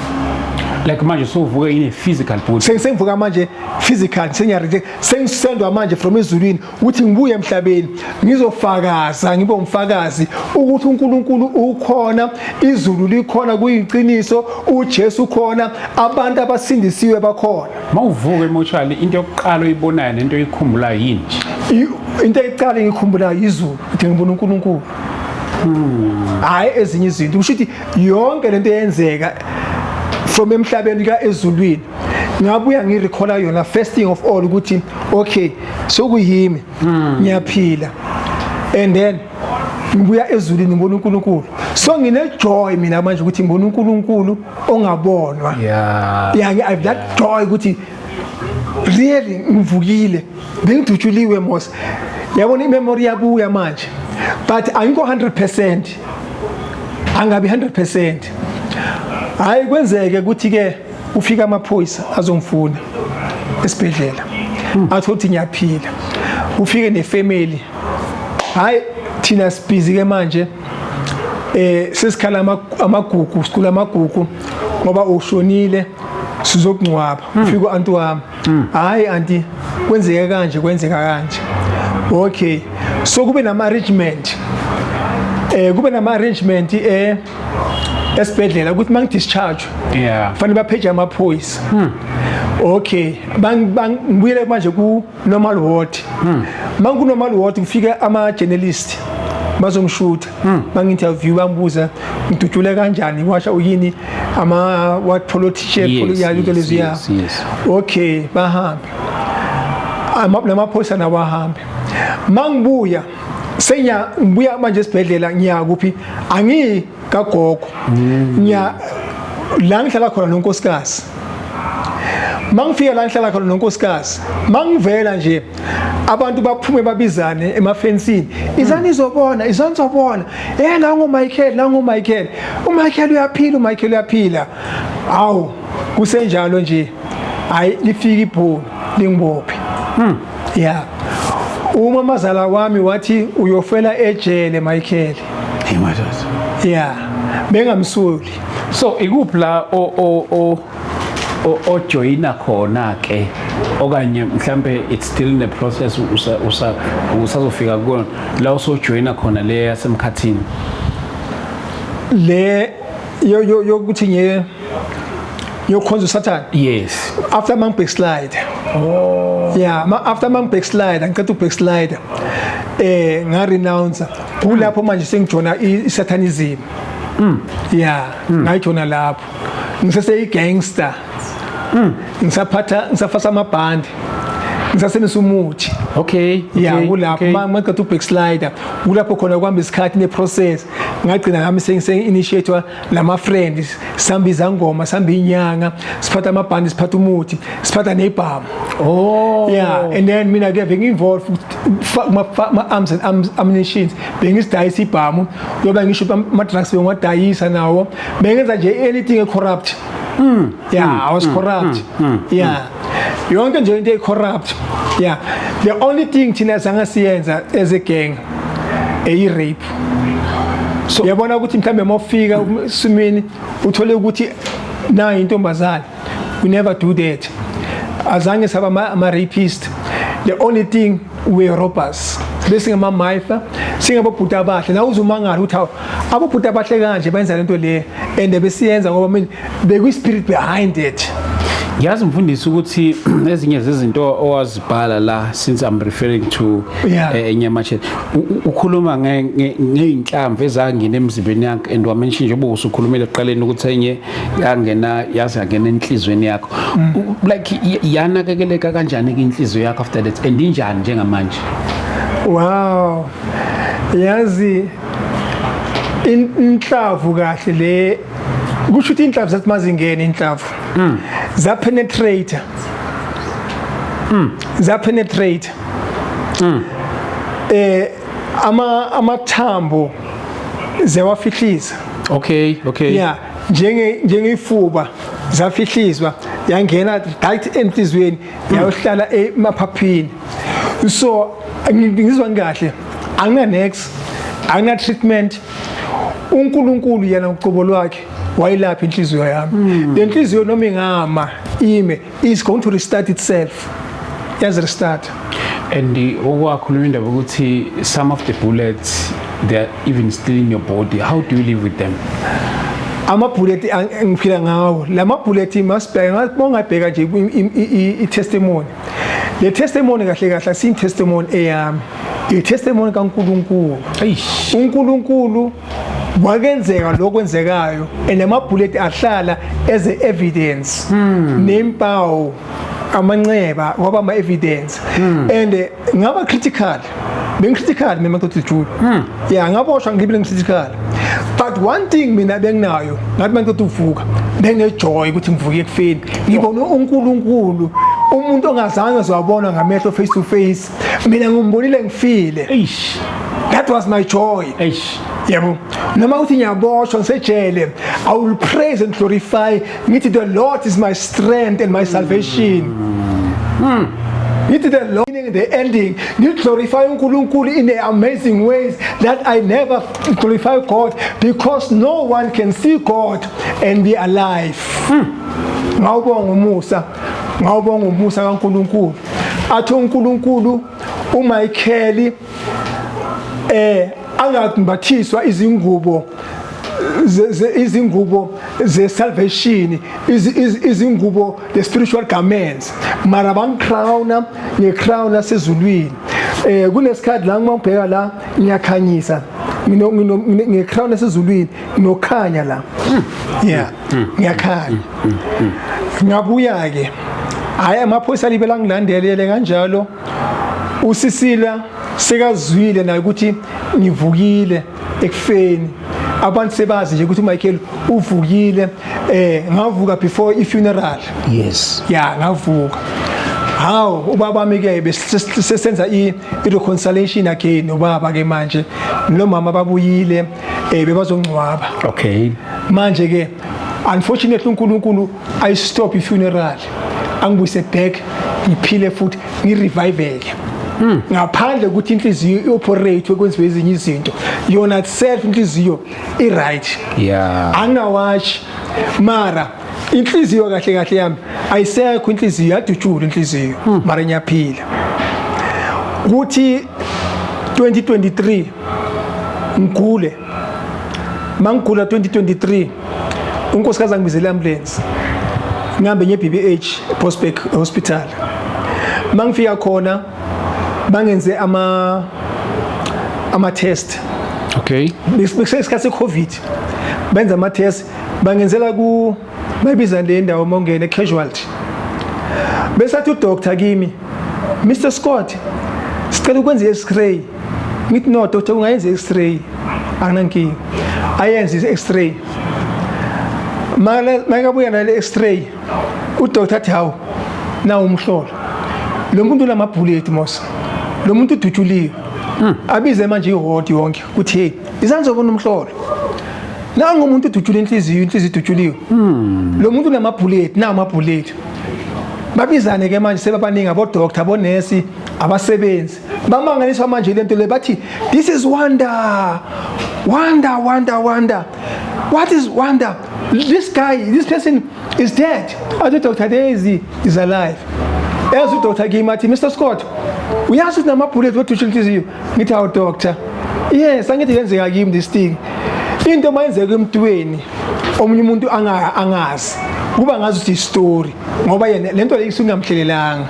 Like manje usuvuka in a physical body? Sengivuka manje physical, sengiyareject, sengisendwa manje from ezulwini ukuthi ngibuye emhlabeni, ngizofakaza, ngibe umfakazi ukuthi uNkulunkulu ukhona, izulu likhona, kuyiqiniso, uJesu ukhona, abantu abasindisiwe bakhona. Mawuvuka emochari, into yokuqala oyibonayo nento oyikhumbulayo yini nje? Into eqala engikhumbulayo izulu, ukuthi ngibona uNkulunkulu, hayi ezinye izinto. Kusho ukuthi yonke lento eyenzeka from emhlabeni ka ezulwini, ngabuya ngirecalla yona first thing of all, ukuthi okay, sokuyimi, ngiyaphila, and then ngibuya ezulwini, ngibona uNkulunkulu. So ngine joy mina manje ukuthi ngibona uNkulunkulu ongabonwa. Yeah, I have that joy ukuthi really ngivukile, bengidutshuliwe mos. Yabona, imemory yabuya manje, but angikho 100%, angabi 100%. Hayi, kwenzeke ukuthi ke ufika amaphoyisa azongifuna esibhedlela, athi ukuthi ngiyaphila, ufike nefamily. Hayi, thina sibhizi ke manje, sesikhala amagugu, sicula amagugu ngoba ushonile, sizokungcwaba. Ufika u-anti wami, hayi anti, kwenzeke kanje, kwenzeka kanje. Okay, so kube nama arrangement, kube nama arrangement esibhedlela ukuthi mangi-discharge fanele bapheje amaphoyisa. Okay, bang bang ngibuyele manje ku normal ward. Mangu normal ward kufika ama journalist bazongishutha, bangi-interview, bangibuza ngidutshule kanjani, washa uyini, ama what politician, yes, lezi ya. Okay, bahambe ama lamaphoyisa nawo ahambe. Mangibuya senya ngibuya manje esibhedlela, ngiya kuphi? Angiyi kagogo, ngiya la ngihlala khona nonkosikazi. Mangifika la ngihlala khona nonkosikazi, mangivela nje abantu baphume babizane emafensini, "Izani izobona, izani izobona, nangu Michael, nangu Michael, uMichael uyaphila, uMichael uyaphila." Awu, kusenjalo nje, hayi, lifika ibhunu lingibophe. Yeah, uma mazala wami wathi, "Uyofela ejele, Michael." Hey madoda. Yeah, bengamsuli. So ikuphi la o ojoyina khona ke, okanye mhlambe it's still in the process, usa usazofika kona la usojoyina khona le yasemkhathini? Le yo yo yokuthi ngiye yokhonza uSathane? Yes. After mang backslide. Oh yeah, ma after mang backslide, ngiqeda u backslide, nga renounce, kulapho manje sengijona i-satanism. Yeah, ngayijona lapho ngisese i-gangster, ngisaphatha, ngisafasa amabhandi, ngisasebenzisa umuthi. Yeah, kulapho mangaqeda u-backslider, kulapho khona kuhamba isikhathi ne-process, ngagcina nami senge-initiate nama friends, sihamba izangoma, sihamba inyanga, siphatha amabhandi, siphatha umuthi, siphatha nebhamu. Yeah, and then mina ke bengi-involve ma arms and arms, ammunitions, bengisidayisa ibhamu, yoba ngisho ama-drugs bengiwadayisa nawo, bengenza nje anything e-corrupt. Yeah, I was corrupt. Yeah, yonke nje into e-corrupt. Yeah, the only thing thina zange siyenza as a gang eyi-rape. So uyabona ukuthi mhlambe mawufika esimini uthole ukuthi nayi intombazane, we never do that. Azange saba ama-rapist. The only thing, we robbers, besingama-mafia, singabobhuti abahle. Nawe uzumangala ukuthi hawu, abobhuti abahle kanje benza lento le, and besiyenza ngoba mina bekuyi-spirit behind it. Ngiyazi mfundisi ukuthi ezinye zezinto owazibhala la, since I'm referring to enye yama-chat, ukhuluma ngey'nhlamvu ezangena emzimbeni yakho, and wamention njengoba usukhulumile ekuqaleni ukuthi enye yangena, yaze yangena enhliziyweni yakho. Like yanakekeleka kanjani-ke inhliziyo yakho after that, and injani njengamanje? Wow, yazi inhlavu kahle le, kusho ukuthi inhlavu zathi mazingena, inhlavu za penetrate, za penetrate ama amathambo, ziyawafihliza. Yeah, njengeyifuba zafihlizwa, yangena right enhliziyweni, yayohlala emaphaphini. So ngizwa kahle, angina nex, angina treatment. uNkulunkulu yena uqobo lwakhe wayilapha inhliziyo yami. Le nhliziyo noma ingama ime is going to restart itself, yazi restart. And okwakhuluma indaba ukuthi some of the bullets, they are even still in your body. How do you live with them? Amabullet ngiphila ngawo. Lama bullet, masibheka, mongabheka nje i-testimony, le testimony kahle kahle asiyi testimony eyami, i-testimony kaNkuluNkulu. Eish. uNkulunkulu wakenzeka lokwenzekayo, and amabullet ahlala as a evidence, nempawu, amanxeba kwaba ama evidence. And ngaba critical, bengi critical mina maqeda ujula. Yeah, ngaboshwa ngibile critical, but one thing mina benginayo, ngathi maqeda uvuka bengine joy ukuthi ngivuke ekufeni, ngibone uNkulunkulu, umuntu ongazange ziwabona ngamehlo face to face, mina ngimbonile ngifile. Eish. That was my joy. Eish. Yabo, noma uthi ngiyaboshwa, ngisejele, I will praise and glorify, ngithi, "The Lord is my strength and my salvation." Ngithi the Lord in the ending, ngiglorify uNkulunkulu in the amazing ways that I never glorify God, because no one can see God and be alive. Ngawubonga umusa, ngawubonga umusa kaNkulunkulu. Athi uNkulunkulu uMichael angakumbathiswa izingubo izingubo ze salvation, izingubo the spiritual garments, mara bangicrowna ngecrown yasezulwini. Kunesikhathi la ngibheka la ngiyakhanyisa ngecrown yasezulwini, nokhanya la, yeah, ngiyakhanya. Ngabuya ke, hayi, amaphoyisa libela ngilandelele kanjalo. Usisila sekazwile naye ukuthi ngivukile ekufeni, abantu sebazi nje ukuthi uMichael uvukile. Ngavuka before i-funeral. Yeah, ngavuka. Hawu, ubaba wami ke besesenza i-reconciliation again nobaba ke manje, nomama babuyile, bebazongcwaba. Manje ke unfortunately uNkulunkulu ayi stop i-funeral, angibuyise back, ngiphile futhi, ngireviveke ngaphandle ukuthi inhliziyo ioperate, kwenziwe ezinye izinto, yona itself inhliziyo i-right. Anginawashi, mara inhliziyo kahle kahle yami ayisekho, inhliziyo yadutshula inhliziyo, mara ngiyaphila. Kuthi 2023 ngigule, mangigula 2023 unkosikazi angibizele ambulance, ngihambe nge BBH, Boksburg Hospital. Mangifika khona bangenze ama test. Bekusesikhathi se-Covid, benza ama test, bangenzela ku bayibiza le ndawo mongene casualty. Besathi udoctor kimi, "Mr Scott, sicela ukwenza i-x-ray." Ngithi, "No doctor, ungayenza i-x-ray, anginankinga." Ayenze i-x-ray, makabuya nale x-ray udoctor athi, "Hawu, nawu umhlolo, lo muntu unamabullet mos, lo muntu udutshuliwe." Abize manje ihodi yonke kuthi, "Hey, izanizobona umhlolo, nangu umuntu udutshula inhliziyo, inhliziyo idutshuliwe, lo muntu unamabullet, nawu amabullet." Babizane ke manje sebabaningi, abodoctor, abonesi, abasebenzi, bamangaliswa manje lento le, bathi, "This is wonder, wonder, wonder, wonder. What is wonder? This guy, this person is dead." Athi doctor, "Daisy is alive." Eza udoctor kimi athi, "Mr Scott, uyazi ukuthi namabullet wedutshula inhliziyo?" Ngithi, "Awu doctor, yes, angithi yenzeka kimi this thing." Into mayenzeka emntweni omunye umuntu angazi kuba ngazi ukuthi story, ngoba yena lento le isungamhlelelanga,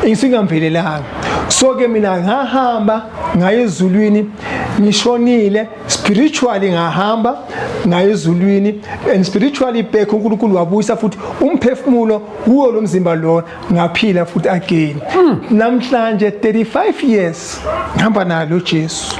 isungamvelelanga. So ke mina ngahamba ngaye ezulwini ngishonile spiritually, ngahamba ngaye ezulwini and spiritually back. uNkulunkulu wabuyisa futhi umphefumulo kuwo lo mzimba lo, ngaphila futhi again. Namhlanje 35 years ngihamba nalo Jesu,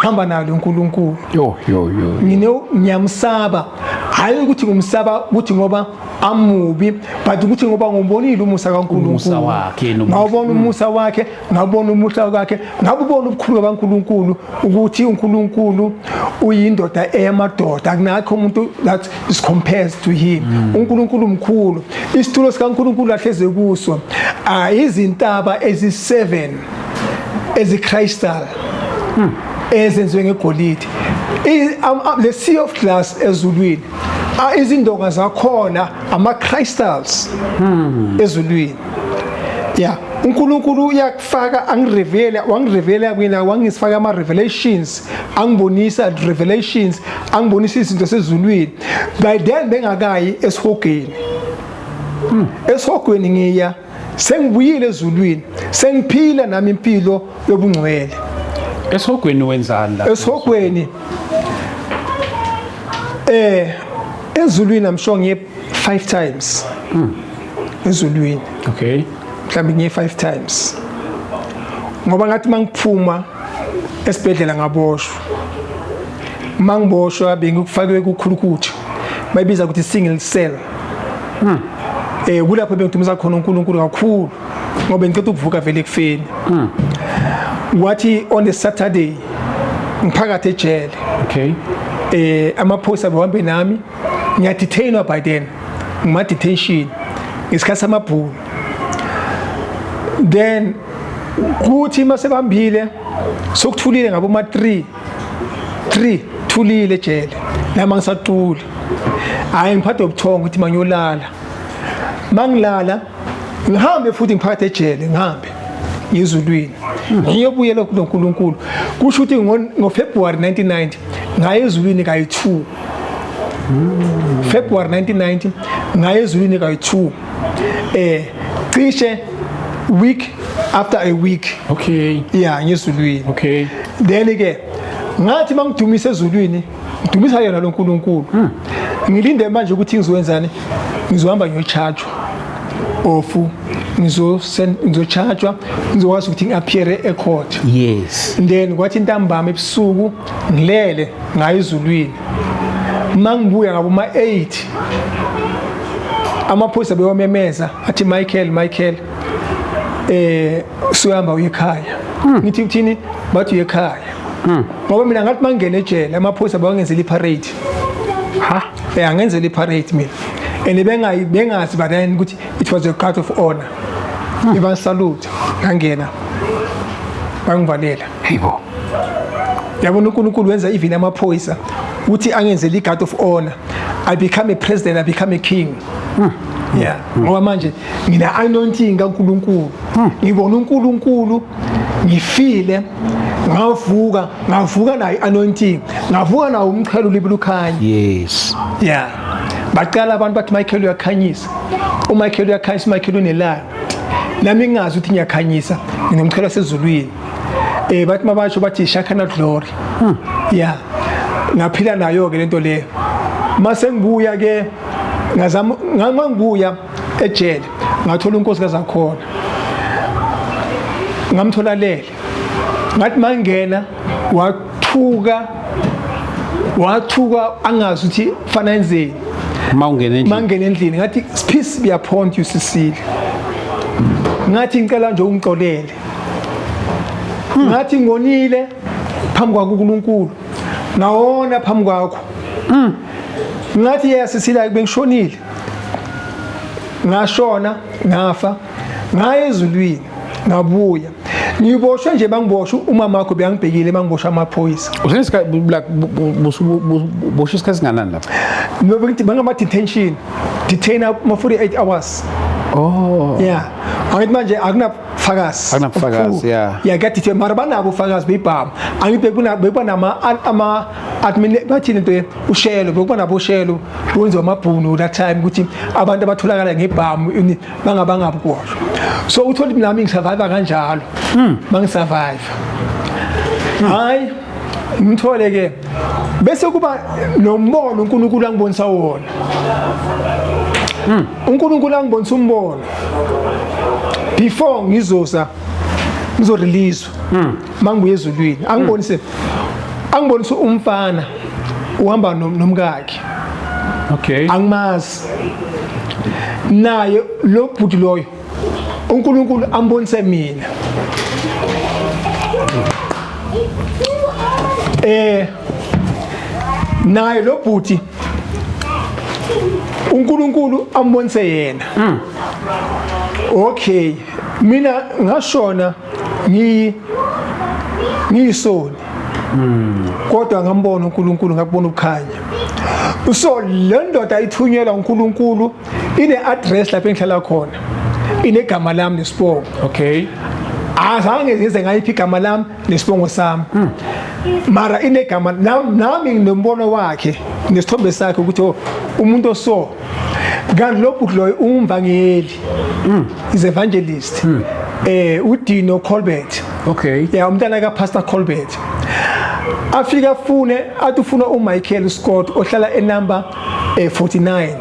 hamba nalo uNkulunkulu. Yo yo yo. Ngine ngiyamsaba, hayi ukuthi ngumsaba ukuthi ngoba amubi, but ukuthi ngoba ngibonile umusa kaNkulunkulu. Umusa wakhe Ngawubona umusa wakhe, ngabona umusa wakhe, ngabubona ubukhulu kaNkulunkulu, ukuthi uNkulunkulu uyindoda eyamadoda, akunakho umuntu that is compared to him. uNkulunkulu mkhulu, isitulo sikaNkulunkulu ahleze kuso, izintaba ezi7 ezicrystal ezenziwe ngegolide. Le sea of glass ezulwini, izindonga zakhona ama crystals ezulwini. Yeah, uNkulunkulu uyakufaka, angireveal, wangireveal mina, wangisifaka ama revelations, angibonisa revelations, angibonisa izinto sezulwini. By then bengakayi esihogweni. Esihogweni ngiya sengibuyile ezulwini, sengiphila nami impilo yobungcwele. Esihogweni wenzani la? Esihogweni, ezulwini I'm sure ngiye 5 times ezulwini. Mhlawumbe ngiye 5 times, ngoba ngathi mangiphuma esibhedlela ngaboshwa. Mangiboshwa bengikufakwe kukhulukuthi bayibiza ukuthi single cell. Kulapho bengidumisa khona uNkulunkulu kakhulu, ngoba ngicela ukuvuka vele ekufeni. Kwathi on the Saturday ngiphakathi ejele, amaphoyisa behambe nami, ngiyadetainwa. By then ngima detention ngesikhathi samabhulu. Then kuthi masebambile sokuthulile ngabo ma 3 3, thulile ejele, nami ngisacula, hayi, ngiphathwe ubuthongo ukuthi mangiyolala. Mangilala ngihambe futhi ngiphakathi ejele, ngihambe ngezulwini, ngiyobuyela kuNkulunkulu. Kusho ukuthi ngoFebruary 1990 ngaye ezulwini kayi-2. February 1990 ngaye ezulwini kayi-2, cishe week after a week. Okay. Yeah, ngezulwini. Okay. Then ke ngathi mangidumisa ezulwini, ngidumisa yena lo nkulunkulu. Ngilinde manje ukuthi ngizokwenzani, ngizohamba ngiyochajwa ofu, ngizochajwa, ngizokwazi ukuthi ngi-appear ecourt. Yes. Then kwathi ntambama ebusuku ngilele ngaye ezulwini. Mangibuya ngabo ma 8 amaphoyisa bewamemeza athi Michael, Michael, usuyahamba uye ekhaya. Ngithi uthini? Bathi uye ekhaya. Ngoba mina ngathi mangena ejele amaphoyisa bawangenzela iparade. Ha? Angenzela iparade mina. And bengazi but then ukuthi it was a guard of honor. Iba salute ngangena. Bangivalela. Hayibo. Yabona uNkulunkulu wenza even amaphoyisa uthi angenzele i-guard of honor. I become a president, I become a king. Yeah. Ngoba manje ngina anointing kaNkulunkulu. Ngibona uNkulunkulu, ngifile, ngavuka, ngavuka nayo anointing, ngavuka nawo umqhelo libilukhanya. Yes. Yeah. Baqala abantu bathi Michael uyakhanyisa. uMichael uyakhanyisa, uMichael unelanga. Nami ngingazi ukuthi ngiyakhanyisa, nginomqhelo wasezulwini. Bathi mabasho bathi Shekinah glory. Yeah. Ngaphila nayo ke lento leyo. Mase ngibuya ke ngazama ngangibuya ejele ngathola unkosikazi akhona. Ngamthola lele. Ngathi mangena wathuka angazi ukuthi fana enzeni. Mawungena endlini. Mangena endlini ngathi peace be upon you Sisile. Ngathi ngicela nje ungixolele. Ngathi ngonile phambi kwaNkulunkulu. Ngawona phambi kwakho. Ngathi yes Sisile bengishonile. Ngashona ngafa ngaye ezulwini ngabuya. Ngiboshwe nje bangiboshwe umama wakho beyangibhekile bangiboshwa amaphoyisa. Usenesikhathi like boshwe isikhathi singanani lapha? Ngithi bangama detention. Detain ma 48 hours. Oh. Yeah. Angithi manje akunabufakazi. Akunabufakazi, yeah. Yeah, kathi mara banabo ubufakazi bebhamu. Angithi bekuba nama ama admin bathini into ushelo bekuba nabo ushelo wenziwa amabhunu that time ukuthi abantu abatholakala ngebhamu bangabangabukoshwa. So uthola nami ngisurvive kanjalo. Mangisurvive. Hayi ngithole ke bese kuba nombono uNkulunkulu angibonisa wona. uNkulunkulu angibonisa umbono before ngizoza ngizorelease mangibuye ezulwini angibonise angibonisa umfana uhamba nomkakhe. Okay. Angimazi naye lo bhuti loyo uNkulunkulu ambonise mina. Naye lo bhuti uNkulunkulu ambonise yena. Okay, mina ngashona ngiyisoni. Kodwa ngambona uNkulunkulu ngakubona ukukhanya. So le ndoda ithunyelwa uNkulunkulu ine address lapho engihlala khona. Inegama lami nesibongo. Okay. Azange ngize ngayiphi igama lami nesibongo sami. Mara inegama nami nginombono wakhe nesithombe sakhe ukuthi umuntu oso kanti lo bhuti loyo umvangeli. Is evangelist. uDino Colbert. Okay. Yeah, umntana ka Pastor Colbert. Afika afune athi ufuna uMichael Scott ohlala enumber 49.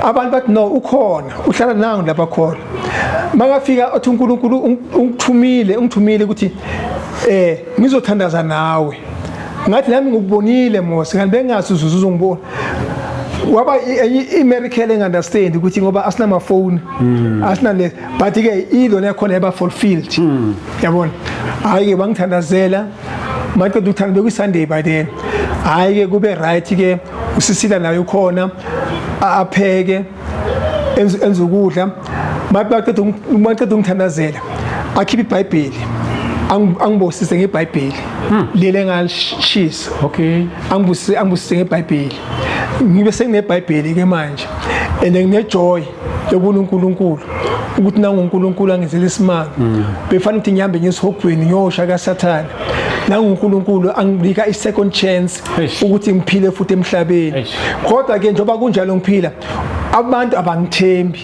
Abantu bathi no ukhona uhlala nangu lapha khona. Makafika athi uNkulunkulu ungithumile ukuthi ngizothandaza nawe. Ngathi nami ngikubonile Mose kanti bengazi uzuzongibona. Waba i-miracle engunderstand ukuthi ngoba asinama phone asina le but ke ilona yakhona yaba fulfilled. Yabona hayi ke bangithandazela maqeda ukuthanda beku Sunday by then. Hayi ke kube right ke usisila nayo khona apheke enza ukudla maqeda ungithandazela akhiphe iBhayibheli angibosise ngeBhayibheli lele ngalishisa. Okay. Angibusise ngeBhayibheli. Ngibe sengineBhayibheli ke manje and ngine joy yokubona uNkulunkulu. Ukuthi nanguNkulunkulu angenzela isimanga. Befana ukuthi ngihambe ngesihogweni ngiyosha kaSathane. NanguNkulunkulu anginika i-second chance ukuthi ngiphile futhi emhlabeni. Kodwa ke njengoba kunjalo ngiphila, abantu abangithembi.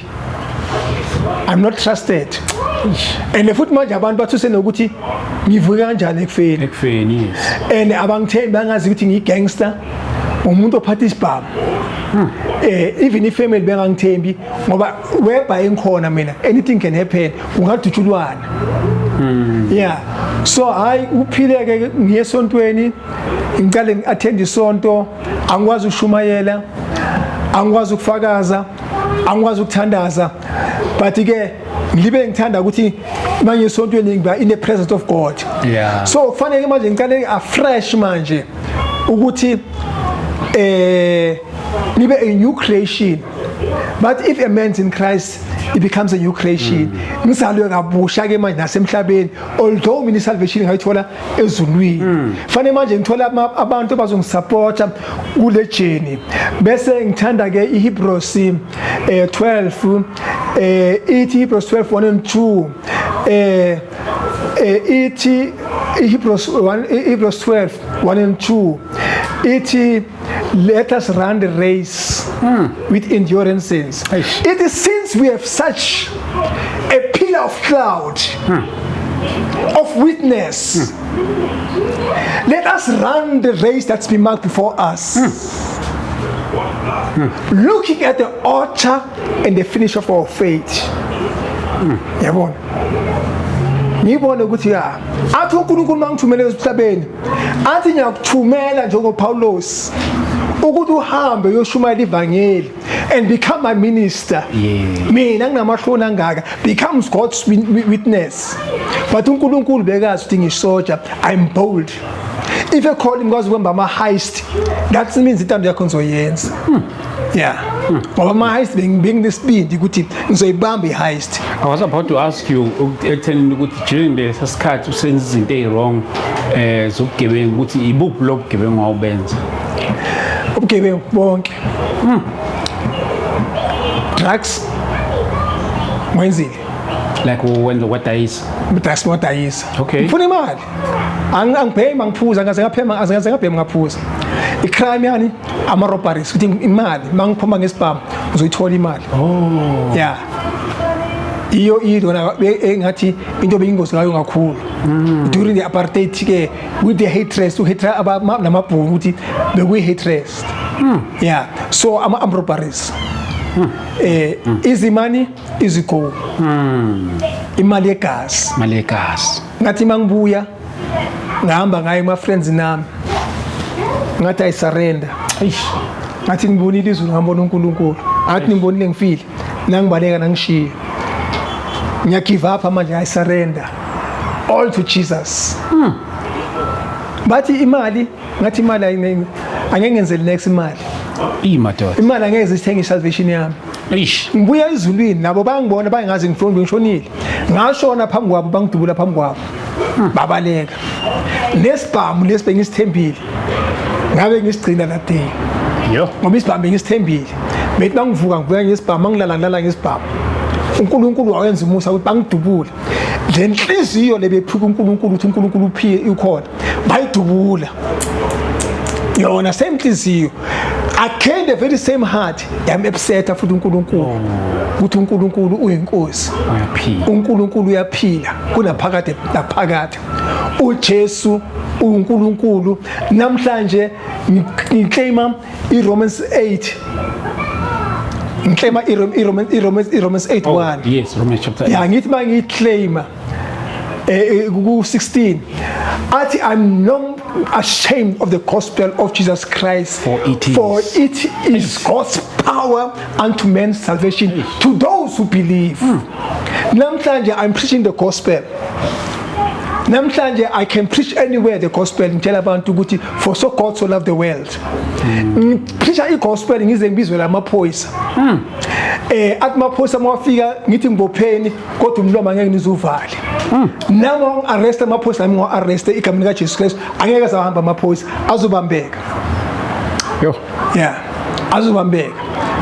I'm not trusted. And futhi manje abantu bathuse nokuthi ngivuke kanjani ekufeni. Ekufeni, yes. And abangithembi, bangazi ukuthi ngiyi-gangster, umuntu ophatha isibhamu. Even ifamily bengangithembi ngoba whereby engikhona mina, anything can happen, kungadutshulwana. Yeah. So hayi, uphileke, ngiye esontweni, ngiqale ngi-attend isonto, angikwazi ukushumayela, angikwazi ukufakaza, angikwazi ukuthandaza, but ke ngibe ngithanda ukuthi manje esontweni ngiba in the presence of God. So kufanele manje ngiqale afresh manje ukuthi nibe a new creation. But if a man's in Christ, he becomes a new creation. Ngizalwe kabusha ke manje nasemhlabeni, although mina salvation ngayithola ezulwini. Fanele manje ngithola abantu abazongisupporta kule journey. Bese ngithanda ke iHebrews 12, ithi Hebrews 12 1 and 2, ithi iHebrews 1, Hebrews 12 1 and 2, ithi, "Let us run the race with endurance." It is, "Since we have such a pillar of cloud of witness, let us run the race that's been marked before us, looking at the author and the finish of our faith." Yabona, ngibone ukuthi ya, athi uNkulunkulu mangithumele emhlabeni, athi ngiyakuthumela njengoPaulos ukuthi uhambe uyoshumayela ivangeli and become my minister. Mina nginamahloni angaka, becomes God's witness. But uNkulunkulu bekazi ukuthi ngisoja, I'm bold. If I call him, ngikwazi ukubamba ama heist. That means intando yakho ngizoyenza. Yeah, ngoba ama heist benginesibindi ukuthi ngizoyibamba i-heist. I was about to ask you ekuthenini ukuthi during lesa sikhathi usenza izinto eziwrong zobugebengu, ukuthi ibuphi lo bugebengu awubenza? Ubugebengu bonke. Drugs ngwenzile. Like wenza kwadayisa? Drugs ngodayisa. Okay. Ngifuna imali. Angibhemi, angiphuza, ngaze ngaphema, ngaze ngabhema, ngaphuza. I-crime yani ama robberies, ukuthi imali mangiphuma ngesibhamu ngizoyithola imali. Oh. Yeah, iyo ilona engathi into beyingozi ngayo kakhulu during the apartheid ke, with the hatred, uhatred namabhunu, ukuthi bekuyi hatred. Yeah, so ama armed robberies, easy money, easy go, imali yegazi. Mali yegazi. Ngathi mangibuya ngahamba ngayo kuma friends nami, ngathi I surrender. Eish. Ngathi ngibonile izulu, ngabona uNkulunkulu, ngathi ngibonile ngifile, nangibaleka, nangishiya, ngiya give up manje, I surrender all to Jesus. Bathi imali, ngathi imali angeke ngenzele next imali. Imadoda. Imali angeke zithenge salvation yami. Eish. Ngibuya ezulwini, nabo bayangibona, bayangazi, ngifuna ngishonile, ngashona phambi kwabo, bangidubula phambi kwabo, babaleka nesibhamu lesi bengisithembile, ngabe ngisigcina that day. Yo. Ngoba isibhamu bengisithembile, bethi bangivuka, ngivuka ngesibhamu, mangilala, ngilala ngesibhamu. uNkulunkulu wawenza umusa ukuthi bangidubule le nhliziyo lebephuka uNkulunkulu, ukuthi uNkulunkulu uphiye ukhona, bayidubula yona same nhliziyo. Again, the very same heart yam-upseta futhi uNkulunkulu, ukuthi uNkulunkulu uyinkosi. Uyaphila. uNkulunkulu uyaphila kunaphakade naphakade. uJesu uNkulunkulu. Namhlanje ngiclaima iRomans 8, ngiclaima iRomans 8 Oh, 1. yes, Romans chapter 8. Ya, ngithi mangiyiclaima ku 16, athi, "I'm not ashamed of the gospel of Jesus Christ, For it is- for it is God's power unto man's salvation to those who believe." Namhlanje I'm preaching the gospel. Namhlanje I can preach anywhere the gospel, ngitshela abantu ukuthi for so God so loved the world. Ngipreacha igospel ngize ngibizwe lamaphoyisa. Athi maphoyisa mawafika, ngithi ngibopheni, kodwa umlomo angeke nizuvale. Nami arrest amaphoyisa, nami ngo-arrest egameni kaJesu Kristu. Angeke azahamba amaphoyisa, azobambeka. Yo. Yeah, azobambeka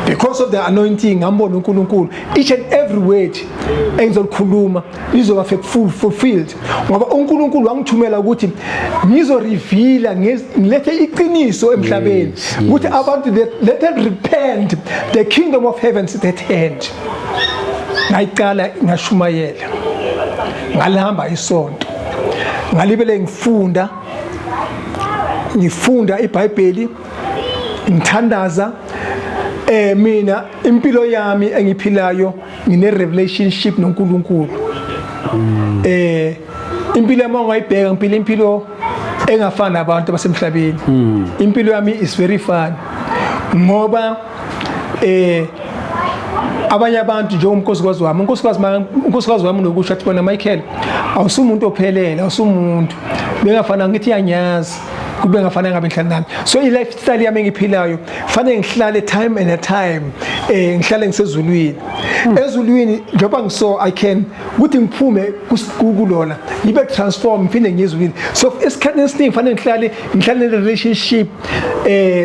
because Because of the anointing, ngambona uNkulunkulu. Each and every word engizolikhuluma lizoba fulfilled, ngoba uNkulunkulu wangithumela ukuthi ngizoreveala, ngilethe iqiniso emhlabeni ukuthi abantu, let them repent, the kingdom of heaven is at hand. Ngayiqala, ngashumayela, ngalihamba isonto, ngalibele ngifunda iBhayibheli, ngithandaza. Mina impilo yami engiphilayo, ngine relationship noNkulunkulu. Impilo yami ongayibheka, ngiphila impilo engafani nabantu abasemhlabeni. Impilo yami is very fun, ngoba abanye abantu, njengomnkosikazi wami, unkosikazi wami unokusho athi, "Bona Michael, awusumuntu ophelele, awusumuntu bengafana." Ngithi yanyazi kube ngafana ngabe ngihlala nami. So i-lifestyle yami engiphilayo, fanele ngihlale time and a time, ngihlale ngisezulwini, ezulwini njengoba ngiso I can ukuthi ngiphume kulona, ngibe transform, ngiphinde ngiyezulwini. So esikhathini esiningi fanele ngihlale ne-relationship,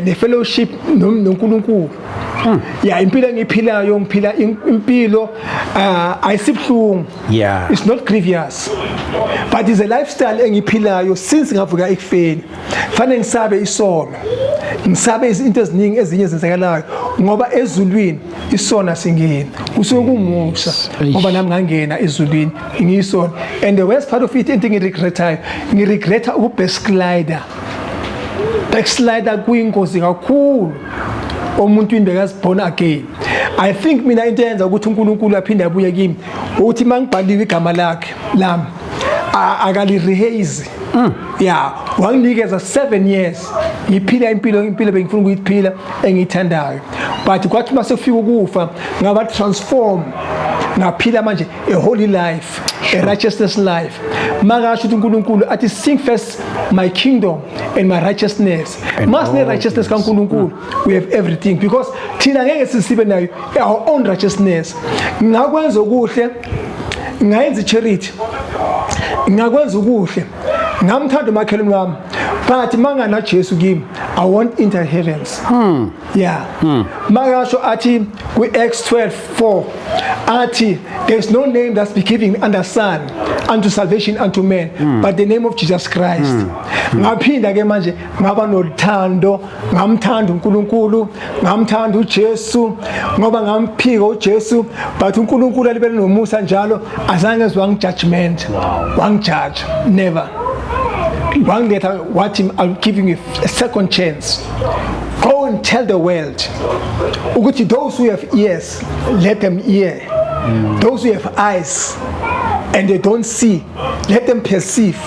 ne-fellowship noNkulunkulu. Ya, impilo engiphilayo, ngiphila impilo ayisibuhlungu. It's not grievous, but it's a lifestyle engiphilayo since ngavuka ekufeni. Fanele ngisabe isono, ngisabe izinto eziningi ezinye ezenzakalayo, ngoba ezulwini isona singena kusuke kumusa. Ngoba nami ngangena ezulwini ngiyisona, and the worst part of it, into engiregretayo, ngiregreta uku-backslider. Backslider kuyingozi kakhulu omuntwini bekazi born again. I think mina into eyenza ukuthi uNkulunkulu aphinde abuye kimi ukuthi mangibhaliwe igama lakhe lami, akalirehase. Ya, wanginikeza 7 years ngiphila impilo bengifuna ukuyiphila, engiyithandayo, but kwathi mase kufika ukufa, ngaba transform, ngaphila manje a holy life, a righteousness life. Makasho ukuthi uNkulunkulu athi, "Seek first my kingdom and my righteousness." And Masine all righteousness kaNkulunkulu, we have everything, because thina ngeke sisibe nayo our own righteousness. Ngakwenza okuhle, ngayenza charity, ngakwenza okuhle, ngamthanda umakhelwane wami, but mangana Jesu kimi, I won't enter heavens. Yeah, makasho athi ku Acts 12:4 athi, "There is no name that's be given under sun unto salvation unto men but the name of Jesus Christ." Ngaphinda ke manje ngaba nothando, ngamthanda uNkulunkulu, ngamthanda uJesu, ngoba ngamphika uJesu, but uNkulunkulu alibele nomusa njalo, azange ezwa judgment. Wangijudge never, wangiletha, wathi, "I'm giving you a second chance. Go and tell the world ukuthi those who have ears, let them hear. Those who have eyes and they don't see, let them perceive."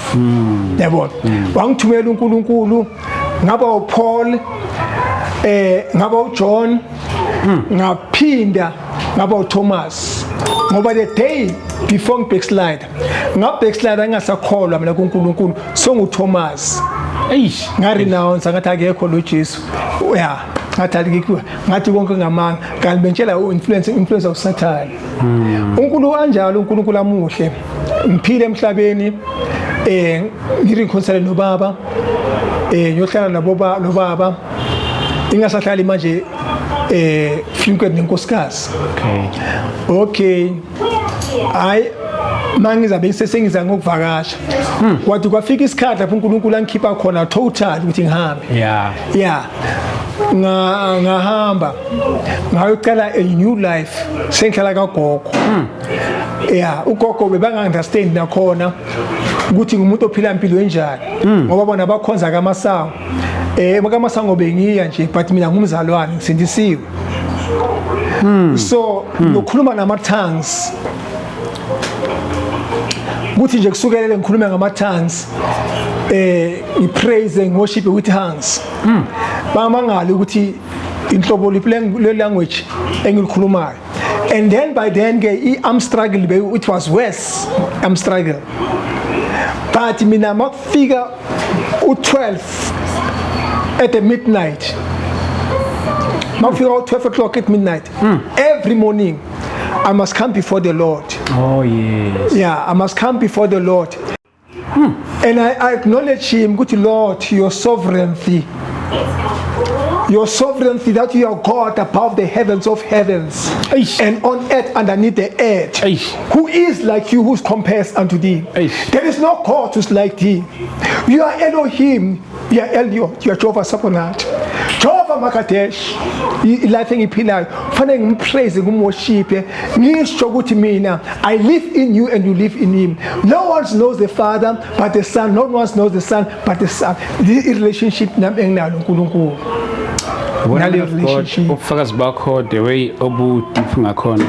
Yabona, wangithumela uNkulunkulu, ngaba uPaul, ngaba uJohn, ngaphinda ngaba uThomas, ngoba the day before ngibackslide, ngabackslide, ngingasakholwa mina kuNkulunkulu, so nguThomas. Eish. Ngarenounce, ngathi akekho lo Jesu. Ya, ngathi alikho, ngathi konke ngamanga, kanti bentshela u-influence uSathane. uNkulunkulu anjalo, uNkulunkulu amuhle. Ngiphile emhlabeni, ngireconcile nobaba, ngiyohlala nabo nobaba, ingasahlali manje frequent nenkosikazi. Okay, hayi, mangizabe sengiza ngokuvakasha, kwathi kwafika isikhathi lapho uNkulunkulu angikhipha khona total ukuthi ngihambe. Yeah, ngahamba ngayocala a new life, sengihlala kagogo. Yeah, ugogo bebanga understand nakhona ukuthi ngumuntu ophila impilo enjani, ngoba bona bakhonza kaMasango. KaMasango bengiya nje, but mina ngumzalwane, ngisindisiwe, so ngokhuluma nama tongues, kuthi nje kusukelele ngikhulume ngama tongues, ngipraise, ngiworship with tongues, bamangala ukuthi inhlobo liphi le language engilikhulumayo. And then by then ke i-arm struggle it was worse, arm struggle. But mina makufika u12 at the midnight, makufika u12 o'clock at midnight, every morning I must come before the Lord. Yeah, I must come before the Lord. And I acknowledge him, good Lord, your sovereignty. Your sovereignty, that you are God above the heavens of heavens. Eish. And on earth underneath the earth. Eish. Who is like you, who's compares unto thee? Eish. There is no God who's like thee. You are Elohim, you are Elyon, you are Jehovah Sabaoth. Jehovah Makadesh. Life engiphilayo fanele ngimpraise, ngimworship, ngisho ukuthi mina I live in you and you live in him. No one knows the Father but the Son, no one knows the Son but the Son. The relationship nami enginalo uNkulunkulu. Nale Nale relationship. Ubufakazi bakho, the way obu deep ngakhona,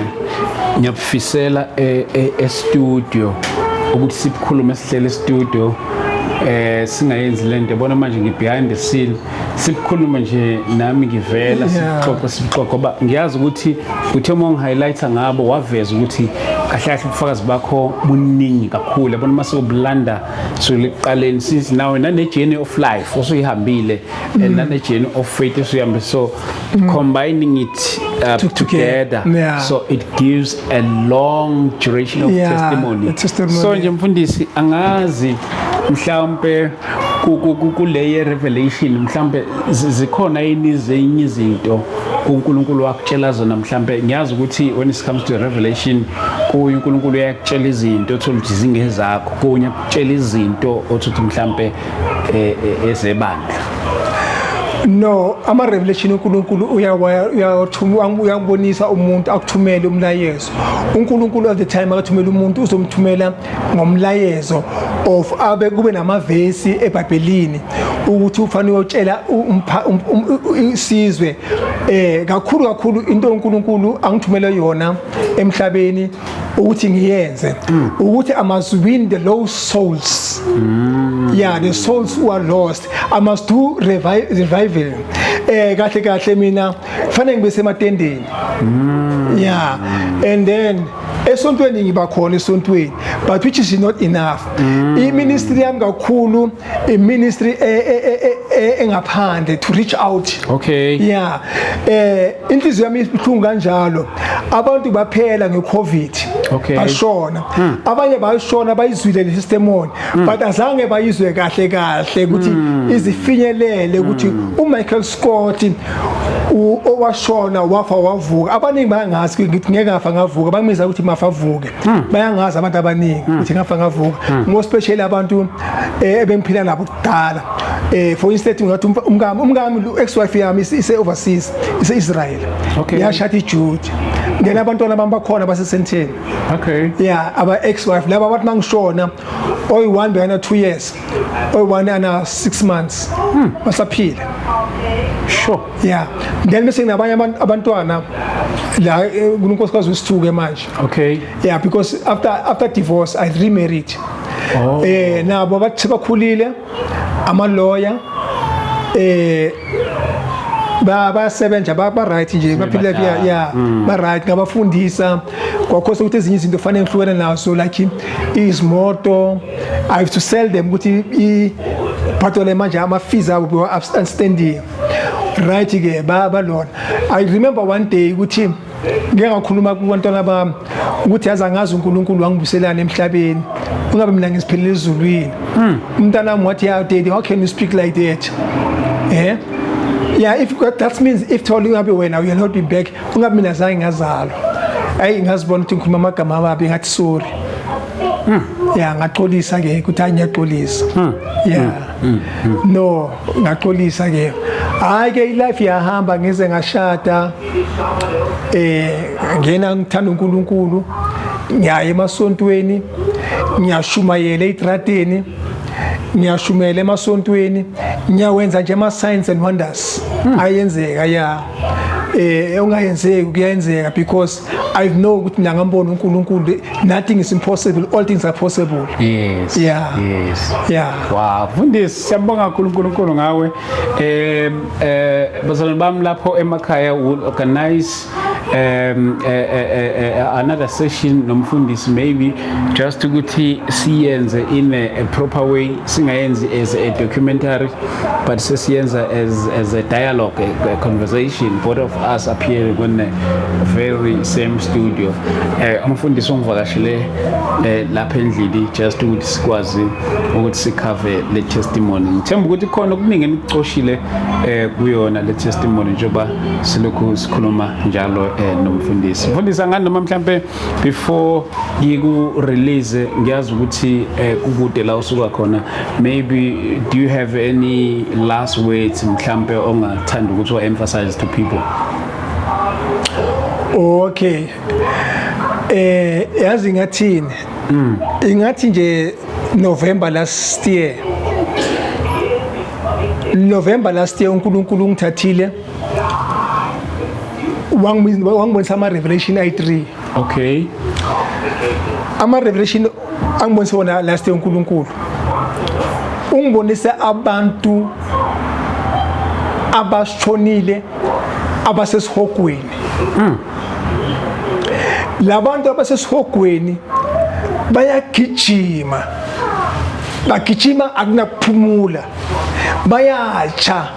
ngiyabufisela e-studio ukuthi sikhulume sihlele e-studio, singayenzi lento yabona manje ngi behind the scene, sikhulume nje nami ngivela, sixoxe sixoxe, ngoba ngiyazi ukuthi uthe uma ungihighlighta ngabo waveza ukuthi kahle kahle ubufakazi bakho buningi kakhulu, yabona mase ubulanda sokuqaleni, since nawe nane journey of life osuyihambile and nane journey of faith osuyihambile, so combining it together, so it gives a long duration of testimony. A testimony. So nje mfundisi, angazi mhlawumbe kule revelation mhlawumbe zikhona yini ezinye izinto uNkulunkulu wakutshela zona? Mhlawumbe ngiyazi ukuthi when it comes to revelation, kuye uNkulunkulu uyakutshela izinto othola ukuthi zingezakho, kunye akutshela izinto othi mhlawumbe ezebandla. No, ama revelation uNkulunkulu uyawathuma, uyabonisa umuntu, akuthumele umlayezo. uNkulunkulu all the time akathumela umuntu, uzomthumela ngomlayezo of abe kube namavesi eBhayibhelini ukuthi ufanele uyotshela isizwe. Kakhulu kakhulu into uNkulunkulu angithumele yona emhlabeni ukuthi ngiyenze ukuthi I must win the lost souls, yeah, the souls who are lost. I must do revival. Kahle kahle mina fanele ngibe sematendeni, yeah, and then esontweni ngiba khona esontweni, but which is not enough. I-ministry yami kakhulu i-ministry engaphandle, to reach out. Yeah, inhliziyo yami ibuhlungu kanjalo, abantu baphela ngeCovid. Bashona abanye, bayashona, bayizwile le testimony, but azange bayizwe kahle kahle ukuthi izifinyelele ukuthi uMichael Scott owashona wafa wavuka. Abaningi bayangazi ngithi ngeke ngafa ngavuka, bangibiza ukuthi mafa avuke. Bayangazi abantu abaningi ukuthi ngafa ngavuka, more especially abantu ebengiphila nabo kudala. For instance, ngathi umkami ex wife yami ise overseas, ise Israel. Yashada iJude, ngena abantwana bami bakhona basesenteni. Yeah, aba ex wife laba bathi mangishona, oyi-1 bekana 2 years, oyi-1 ana 6 months, basaphila. Yeah, then bese nginabanye abantwana la kunonkosikazi wesithuke manje. Yeah, because after divorce I remarried. Nabo bathi bakhulile, ama lawyer, ba bayasebenza, ba right nje, baphila. Badala. Yeah, ba right, ngabafundisa kwakhosa ukuthi ezinye izinto fanele ngihlukene nazo, like izimoto I have to sell them ukuthi ibhadale manje ama fees abo outstanding, right ke ba balona. I remember one day ukuthi ngeke ngakhuluma kubantwana bami ukuthi yazi angazi uNkulunkulu wangibuselana emhlabeni, ungabe mina ngiziphelele ezulwini. Umntana wami wathi, "Yeah, daddy, how can you speak like that?" Yeah, if that means if thola ungabe wena you will not be back, ungabe mina zange ngazalwa. Ayi, ngazibona ukuthi ngikhuluma amagama amabi, ngathi sorry. Yeah, ngaxolisa ke ukuthi hayi, ngiyaxolisa. Yeah, no, ngaxolisa ke. Hayi ke, ilife yahamba ngize ngashada, ngena ngithanda uNkulunkulu, ngiyaya emasontweni, ngiyashumayela etrateni, ngiyashumela emasontweni, ngiyawenza nje ama signs and wonders ayenzeka, ya, ongayenzeki kuyenzeka, because I know ukuthi mina ngambona uNkulunkulu. Nothing is impossible, all things are possible. Yeah. Yeah. Wow, mfundisi, siyabonga kakhulu uNkulunkulu ngawe. Bazalwane bami lapho emakhaya, will organize another session nomfundisi, maybe just ukuthi siyenze in a proper way, singayenzi as a documentary, but sesiyenza as a dialogue, a conversation, both of us appearing on the very same studio. Umfundisi ungivakashele lapha endlini just ukuthi sikwazi ukuthi sicover le testimony. Ngithemba ukuthi khona okuningi enikucoshile kuyona le testimony, njengoba silokhu sikhuluma njalo nomfundisi. Mfundisi, angani noma mhlambe before ngiku release, ngiyazi ukuthi kukude la usuka khona, maybe do you have any last words mhlambe ongathanda ukuthi wa emphasize to people? Okay, yazi ngathini, ingathi nje November last year uNkulunkulu ungithathile, wangibonisa ama revelation ayi3. Ama revelation angibonisa wona last year, uNkulunkulu ungibonisa abantu abashonile abasesihogweni. Labantu abasesihogweni bayagijima, bagijima, akunakuphumula, bayatsha.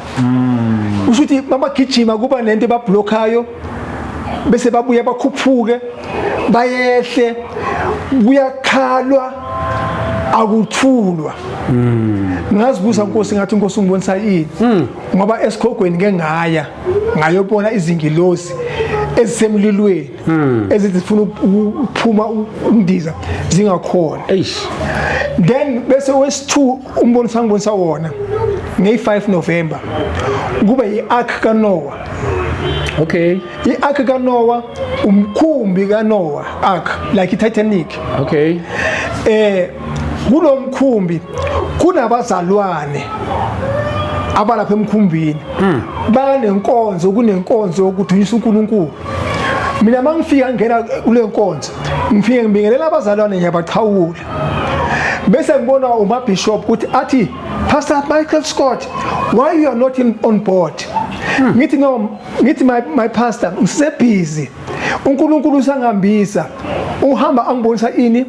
Usho ukuthi babagijima, kuba nento ebablockayo, bese babuya bakhuphuke, bayehle, kuyakhalwa, akuthulwa. Ngazibuza, Nkosi, ngathi, Nkosi, ungibonisa ini? Ngoba esihogweni ke ngaya ngayobona izingilosi ezisemlilweni ezithi zifuna ukuphuma, ukundiza, zingakhona. Eish. Then bese wesi-2 umboniso angibonisa wona ngeyi-5 November kube i-ark kaNoah. I-ark kaNoah, umkhumbi kaNoah, ark like i-Titanic. Kulomkhumbi kunabazalwane abalapha emkhumbini, banenkonzo, kunenkonzo yokudunyisa uNkulunkulu. Mina mangifika ngena kule nkonzo, ngifike ngibingelela abazalwane, ngiyabachawula, bese ngibona umabishop ukuthi athi, "Pastor Michael Scott, why you are not on board?" Ngithi, "No," ngithi, my pastor, ngisebusy, uNkulunkulu usangihambisa." Uhamba angibonisa ini?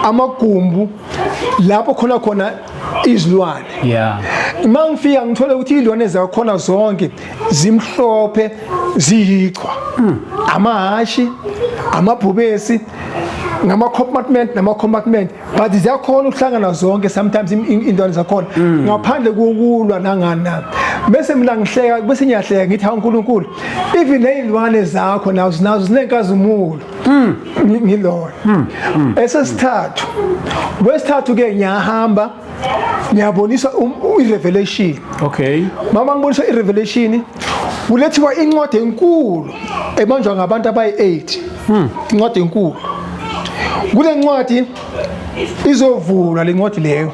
Amagumbu lapho khona khona izilwane. Uma ngifika ngithole ukuthi izilwane zakhona zonke zimhlophe, ziyichwa, amahashi, amabhubesi, ngama compartment nama compartment, but ziyakhona ukuhlangana zonke sometimes intwana zakhona ngaphandle kokulwa nangani na. Bese mina ngihleka, bese ngiyahleka, ngithi, "Hawu uNkulunkulu, even nezilwane zakho nazo zinenkazimulo." Ngilona esesithathu, wesithathu ke, ngiyahamba ngiyabonisa i-revelation. Mama ngibonisa i-revelation, kulethiwa incwadi enkulu ebanjwa ngabantu abayi-8, incwadi enkulu. Kule ncwadi izovulwa le ncwadi leyo,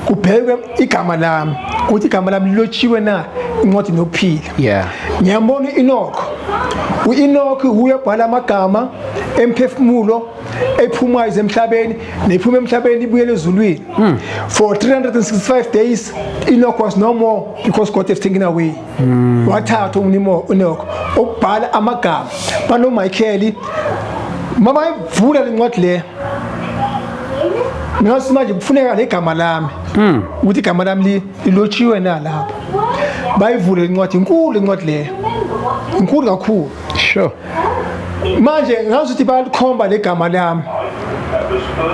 kubhekwe igama lami ukuthi igama lami lilotshiwe na incwadi nokuphila. Ngiyambona u-Enoch. U-Enoch uyabhala amagama emphefumulo ephumayo emhlabeni nephuma emhlabeni ibuyele ezulwini. For 365 days Enoch was no more because God has taken away, wathatha unimo Enoch ukubhala amagama bano Michael. Mama ivula lencwadi le, ngathi manje kufuneka legama lami ukuthi igama lami lilotshiwe na lapho. Bayivule incwadi, inkulu incwadi leyo, inkulu kakhulu. Manje ngazi ukuthi bayalikhomba legama lami,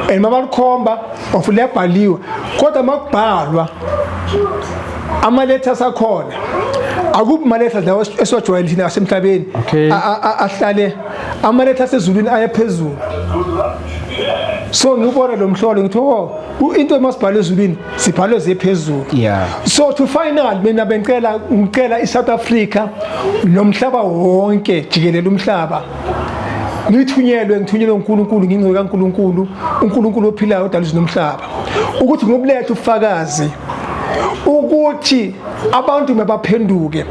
and mabalikhomba of liyabhaliwa, kodwa makubhalwa ama letters akhona akubi ma letters lawa esiwajwayele thina asemhlabeni. Ahlale ama letters ezulwini aya phezulu. So ngibona lo mhlolo, ngithi, "Oh, into emasibhalwe ezulwini sibhalwe zephezulu." So to final, mina bengicela, ngicela iSouth Africa nomhlaba wonke jikelele umhlaba, ngithunyelwe, ngithunyelwe uNkulunkulu, ngingcwe kaNkulunkulu, uNkulunkulu ophilayo odala izulu nomhlaba, ukuthi ngobuletha ubufakazi ukuthi abantu mabaphenduke,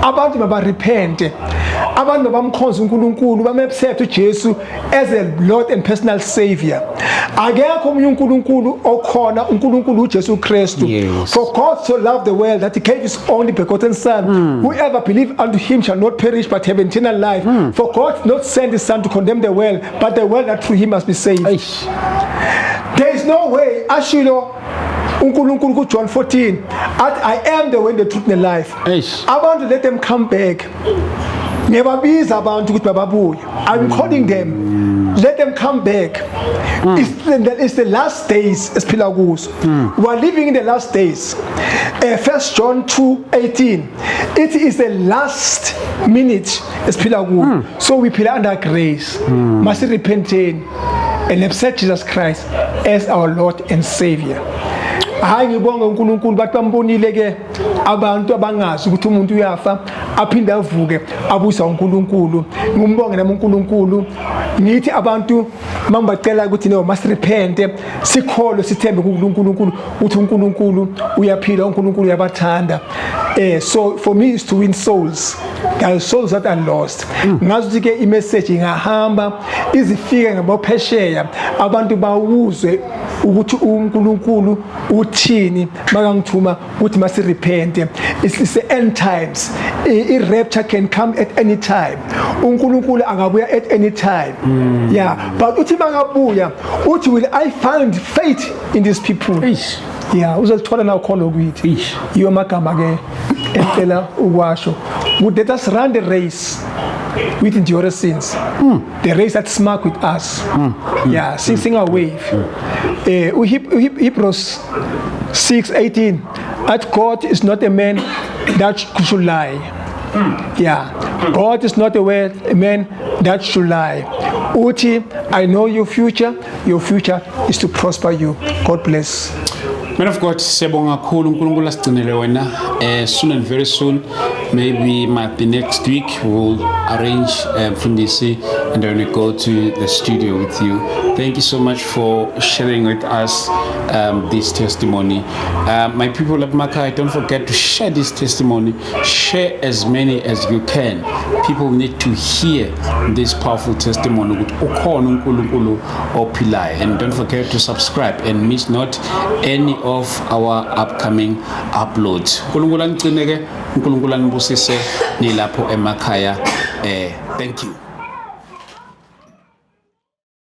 abantu mabarepente. Abantu bamkhonza uNkulunkulu, bam-accept uJesu as a Lord and personal savior. Akekho omunye uNkulunkulu okhona, uNkulunkulu uJesu Kristu. For God so loved the world that he gave his only begotten son. Whoever believe unto him shall not perish but have eternal life. For God did not send his son to condemn the world, but the world that through him must be saved. Eish. There is no way. Ashilo uNkulunkulu kuJohn 14 athi, "I am the way, the truth and the life." Eish. Abantu, let them come back. Ngiyababiza abantu ukuthi bababuye. I'm calling them, let them come back. It's the last days esiphila kuzo. We are living in the last days. First John 2:18, it is the last minute esiphila kuyo. So we phila under grace. Must repenteni and accept Jesus Christ as our Lord and Savior. Hayi, ngibonge uNkulunkulu, bathi bambonile ke abantu abangazi ukuthi umuntu uyafa aphinde avuke, abusa uNkulunkulu. Ngimbonge nami uNkulunkulu. Ngithi abantu mangibacela ukuthi no, must repent, sikholwe, sithembe kuNkulunkulu ukuthi uNkulunkulu uyaphila, uNkulunkulu uyabathanda. So for me is to win souls. There are souls that are lost. Ngazi ukuthi ke i-message ingahamba izifike ngabophesheya, abantu bawuzwe ukuthi uNkulunkulu uthini makangithuma ukuthi masirepent. It's the end times. I-rapture can come at any time. uNkulunkulu angabuya at any time. Yeah, but uthi makabuya uthi, "Will I find faith in these people?" Eish. Yeah, uzolithola na ukholo kuyithi. Eish. Yiyo amagama ke engicela ukwasho ukuthi let us run the race with endurance, the race that's marked with us. Yeah, singawave. Hebrews 6:18 at God is not a man that should lie. Yeah, God is not a man that should lie. Uthi, "I know your future. Your future is to prosper you." God bless. Man of God, siyabonga kakhulu. uNkulunkulu asigcinele wena. Soon and very soon, maybe might be next week, we'll arrange Mfundisi and then we go to the studio with you. Thank you so much for sharing with us this testimony. My people of Makai, don't forget to share this testimony. Share as many as you can. People need to hear this powerful testimony ukuthi ukhona uNkulunkulu ophilayo. And don't forget to subscribe and miss not any of our upcoming uploads. uNkulunkulu anigcine ke, uNkulunkulu anibusise nilapho emakhaya. Thank you.